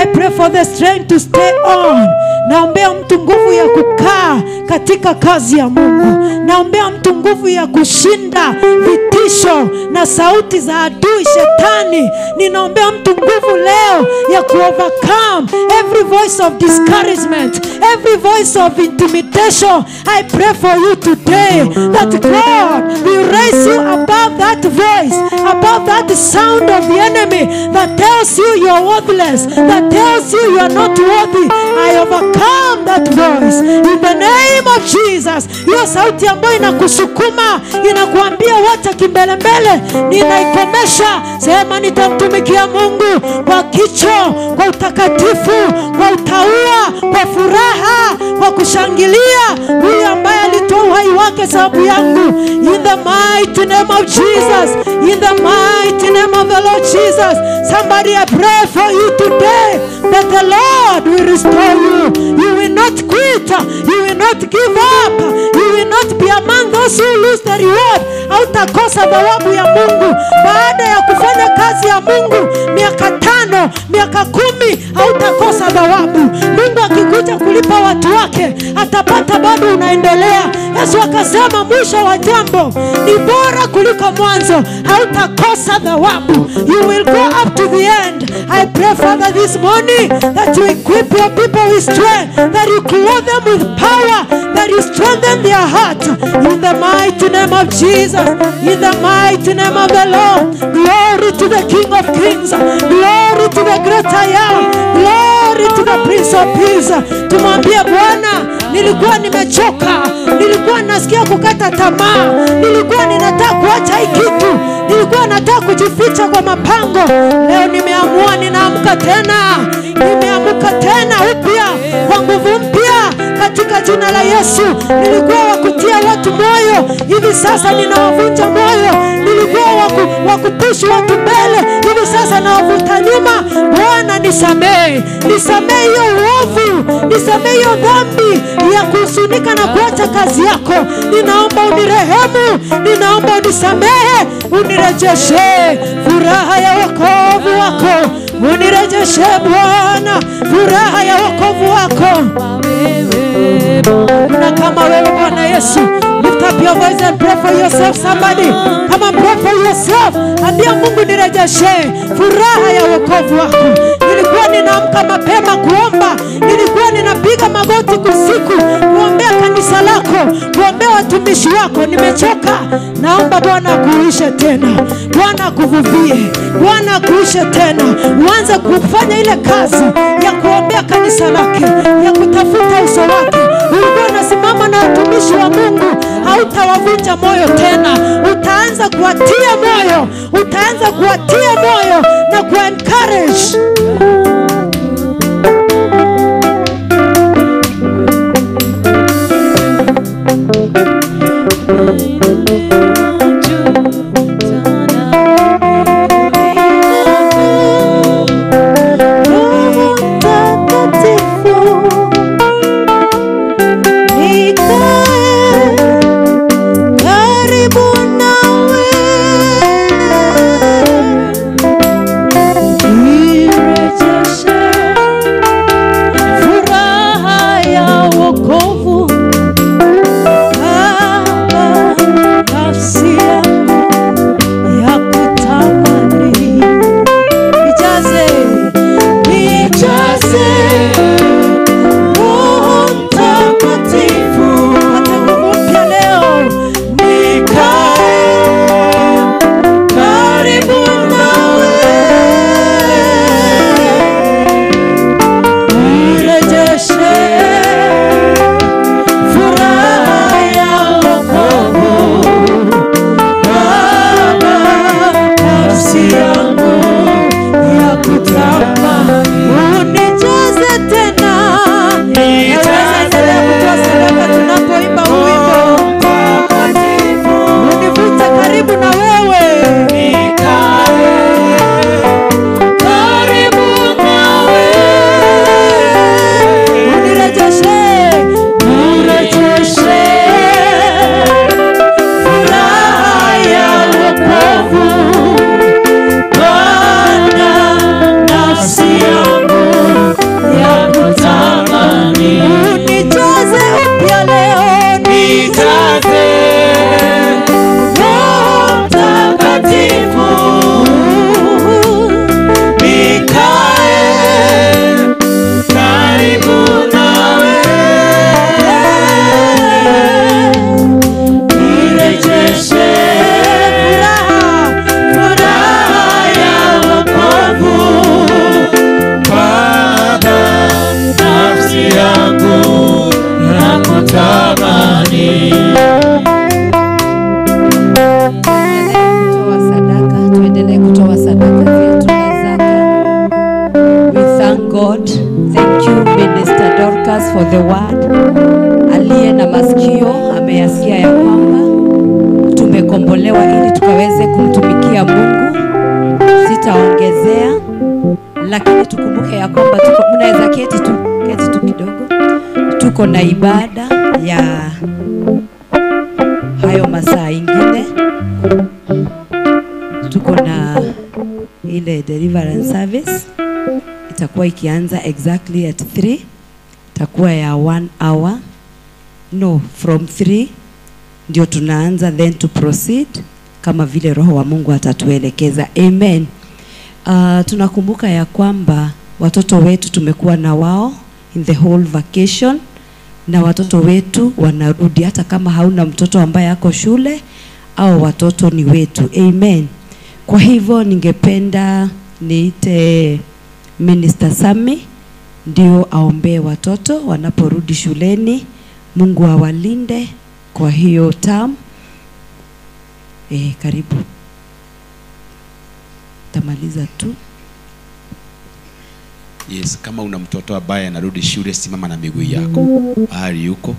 I pray for the strength to stay on. Naombea mtu nguvu ya kukaa katika kazi ya Mungu. Naombea mtu nguvu ya kushinda vitisho na sauti za adui shetani. Ninaombea mtu nguvu leo ya kuovercome every voice of discouragement, every voice of intimidation. I pray for you today that God will raise you above that voice, above that sound of the enemy that tells you you are worthless, that tells you you are not worthy. I overcome that voice in the name of Jesus. Hiyo sauti ambayo inakusukuma, inakuambia wacha kimbelembele, ninaikomesha. Sema nitamtumikia Mungu kwa kicho, kwa utakatifu, kwa utaua, kwa furaha, kwa kushangilia huyu ambaye alitoa uhai wake sababu yangu. In the mighty name of Jesus, in the mighty name of the Lord Jesus. Somebody, I pray for you today that the Lord will restore you. You will not quit. You will not give up. You will not be among those who lose the reward. Hautakosa thawabu ya Mungu. Baada ya kufanya kazi ya Mungu miaka 5, miaka 10, hautakosa thawabu. Mungu akikuja kulipa watu wake, atapata bado unaendelea. Yesu akasema mwisho wa jambo ni bora kuliko mwanzo. Hautakosa thawabu. You will go up to the end. I pray, Father, this morning that you equip your people with strength, that you clothe them with power, that you strengthen their heart. In the mighty name of Jesus, in the mighty name of the Lord. Glory to the King of Kings. Glory to the great I am. Glory to the Prince of Peace. Tumwambie Bwana, nilikuwa nimechoka, nilikuwa nasikia kukata tamaa, nilikuwa ninataka kuacha hii kitu, nilikuwa nataka kujificha kwa mapango. Leo nimeamua, ninaamka tena, nimeamka tena upya kwa nguvu mpya katika jina la Yesu. Nilikuwa wa kutia watu moyo, hivi sasa ninawavunja moyo. Nilikuwa wa kupush watu mbele, hivi sasa nawavuta nyuma. Bwana nisamehe, nisamehe hiyo uovu, nisamehe hiyo dhambi ya kuhuzunika na kuacha kazi yako. Ninaomba unirehemu, ninaomba unisamehe, unirejeshe furaha ya wokovu wako. Unirejeshe Bwana furaha ya wokovu wako. Na kama wewe Bwana Yesu, lift up your voice and pray for yourself. Somebody, come and pray for yourself. Ambia Mungu nirejeshe furaha ya wokovu wako. Nilikuwa ninaamka mapema kuomba, nilikuwa ninapiga magoti usiku kuombea kanisa lako, kuombea watumishi wako. Nimechoka. Naomba Bwana akuishe tena, Bwana akuvuvie, Bwana akuishe tena. Uanze kufanya ile kazi ya kuombea kanisa lake, ya kutafuta uso wake. Ulikuwa unasimama na watumishi wa Mungu, hautawavunja moyo tena. Utaanza kuwatia moyo, utaanza kuwatia moyo na kuwa encourage. Roho Mtakatifu, nikae karibu nawe, nirejeshe God. Thank you, Minister Dorcas, for the word. Aliye na masikio ameyasikia ya kwamba tumekombolewa ili tukaweze kumtumikia Mungu. Sitaongezea, lakini tukumbuke ya kwamba tuko, mnaweza keti tu kidogo. Tuko na ibada ya hayo masaa ingine. Tuko na ile deliverance service itakuwa ikianza exactly at 3, itakuwa ya 1 hour, no, from 3 ndio tunaanza, then to proceed kama vile Roho wa Mungu atatuelekeza. Amen. Tunakumbuka ya kwamba watoto wetu tumekuwa na wao in the whole vacation, na watoto wetu wanarudi. Hata kama hauna mtoto ambaye ako shule, au watoto ni wetu. Amen. Kwa hivyo ningependa niite Minister Sami ndio aombee watoto wanaporudi shuleni. Mungu awalinde kwa hiyo term. Karibu. Tamaliza tu. Yes, kama una mtoto ambaye anarudi shule, simama na miguu yako. Mahali yuko.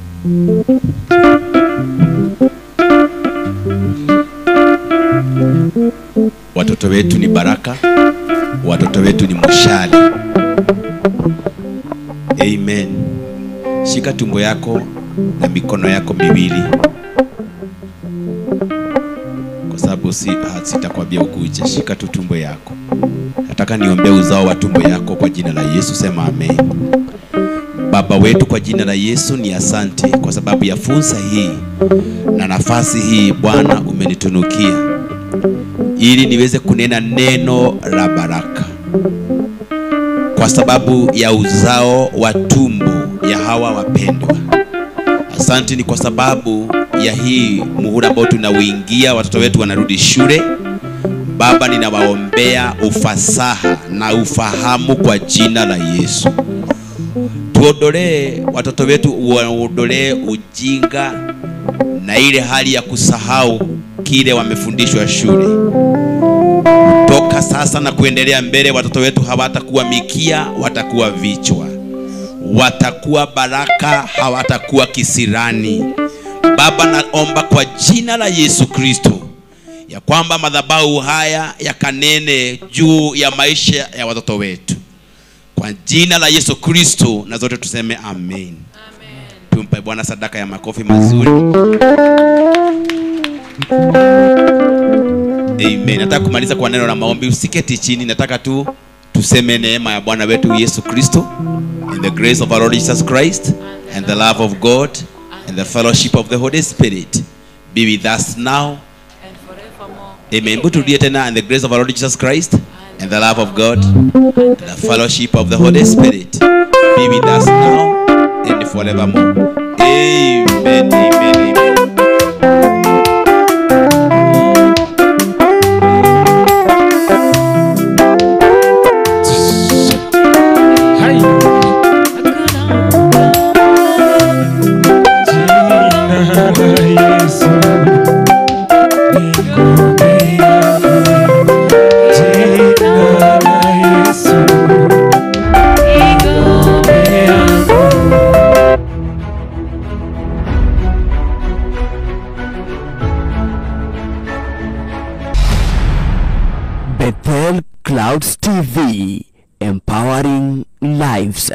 Watoto wetu ni baraka. Watoto wetu ni mshale. Amen. Shika tumbo yako na mikono yako miwili, kwa sababu sitakwambia ukuje. Shika tu tumbo yako. Nataka niombee uzao wa tumbo yako kwa jina la Yesu. Sema amen. Baba wetu, kwa jina la Yesu ni asante kwa sababu ya fursa hii na nafasi hii Bwana umenitunukia ili niweze kunena neno la baraka kwa sababu ya uzao wa tumbo ya hawa wapendwa. Asante ni kwa sababu ya hii muhula ambao tunauingia, watoto wetu wanarudi shule. Baba, ninawaombea ufasaha na ufahamu kwa jina la Yesu. Tuondolee watoto wetu, waondolee ujinga na ile hali ya kusahau kile wamefundishwa shule. Toka sasa na kuendelea mbele, watoto wetu hawatakuwa mikia, watakuwa vichwa. Watakuwa baraka, hawatakuwa kisirani. Baba, naomba kwa jina la Yesu Kristo ya kwamba madhabahu haya yakanene juu ya maisha ya watoto wetu. Kwa jina la Yesu Kristo, na zote tuseme amen. Amen. Tumpe Bwana sadaka ya makofi mazuri. Amen. Nataka kumaliza kwa neno la maombi. Usiketi chini, nataka tu tuseme neema ya Bwana wetu Yesu Kristo, and the grace of our Lord Jesus Christ, and the love of God, and the fellowship of the Holy Spirit be with us now and forevermore. Amen. But turudie tena, and the grace of our Lord Jesus Christ, and the love of God, and the fellowship of the Holy Spirit be with us now and forevermore. Amen. Amen. Amen. Bethel Clouds TV, empowering lives.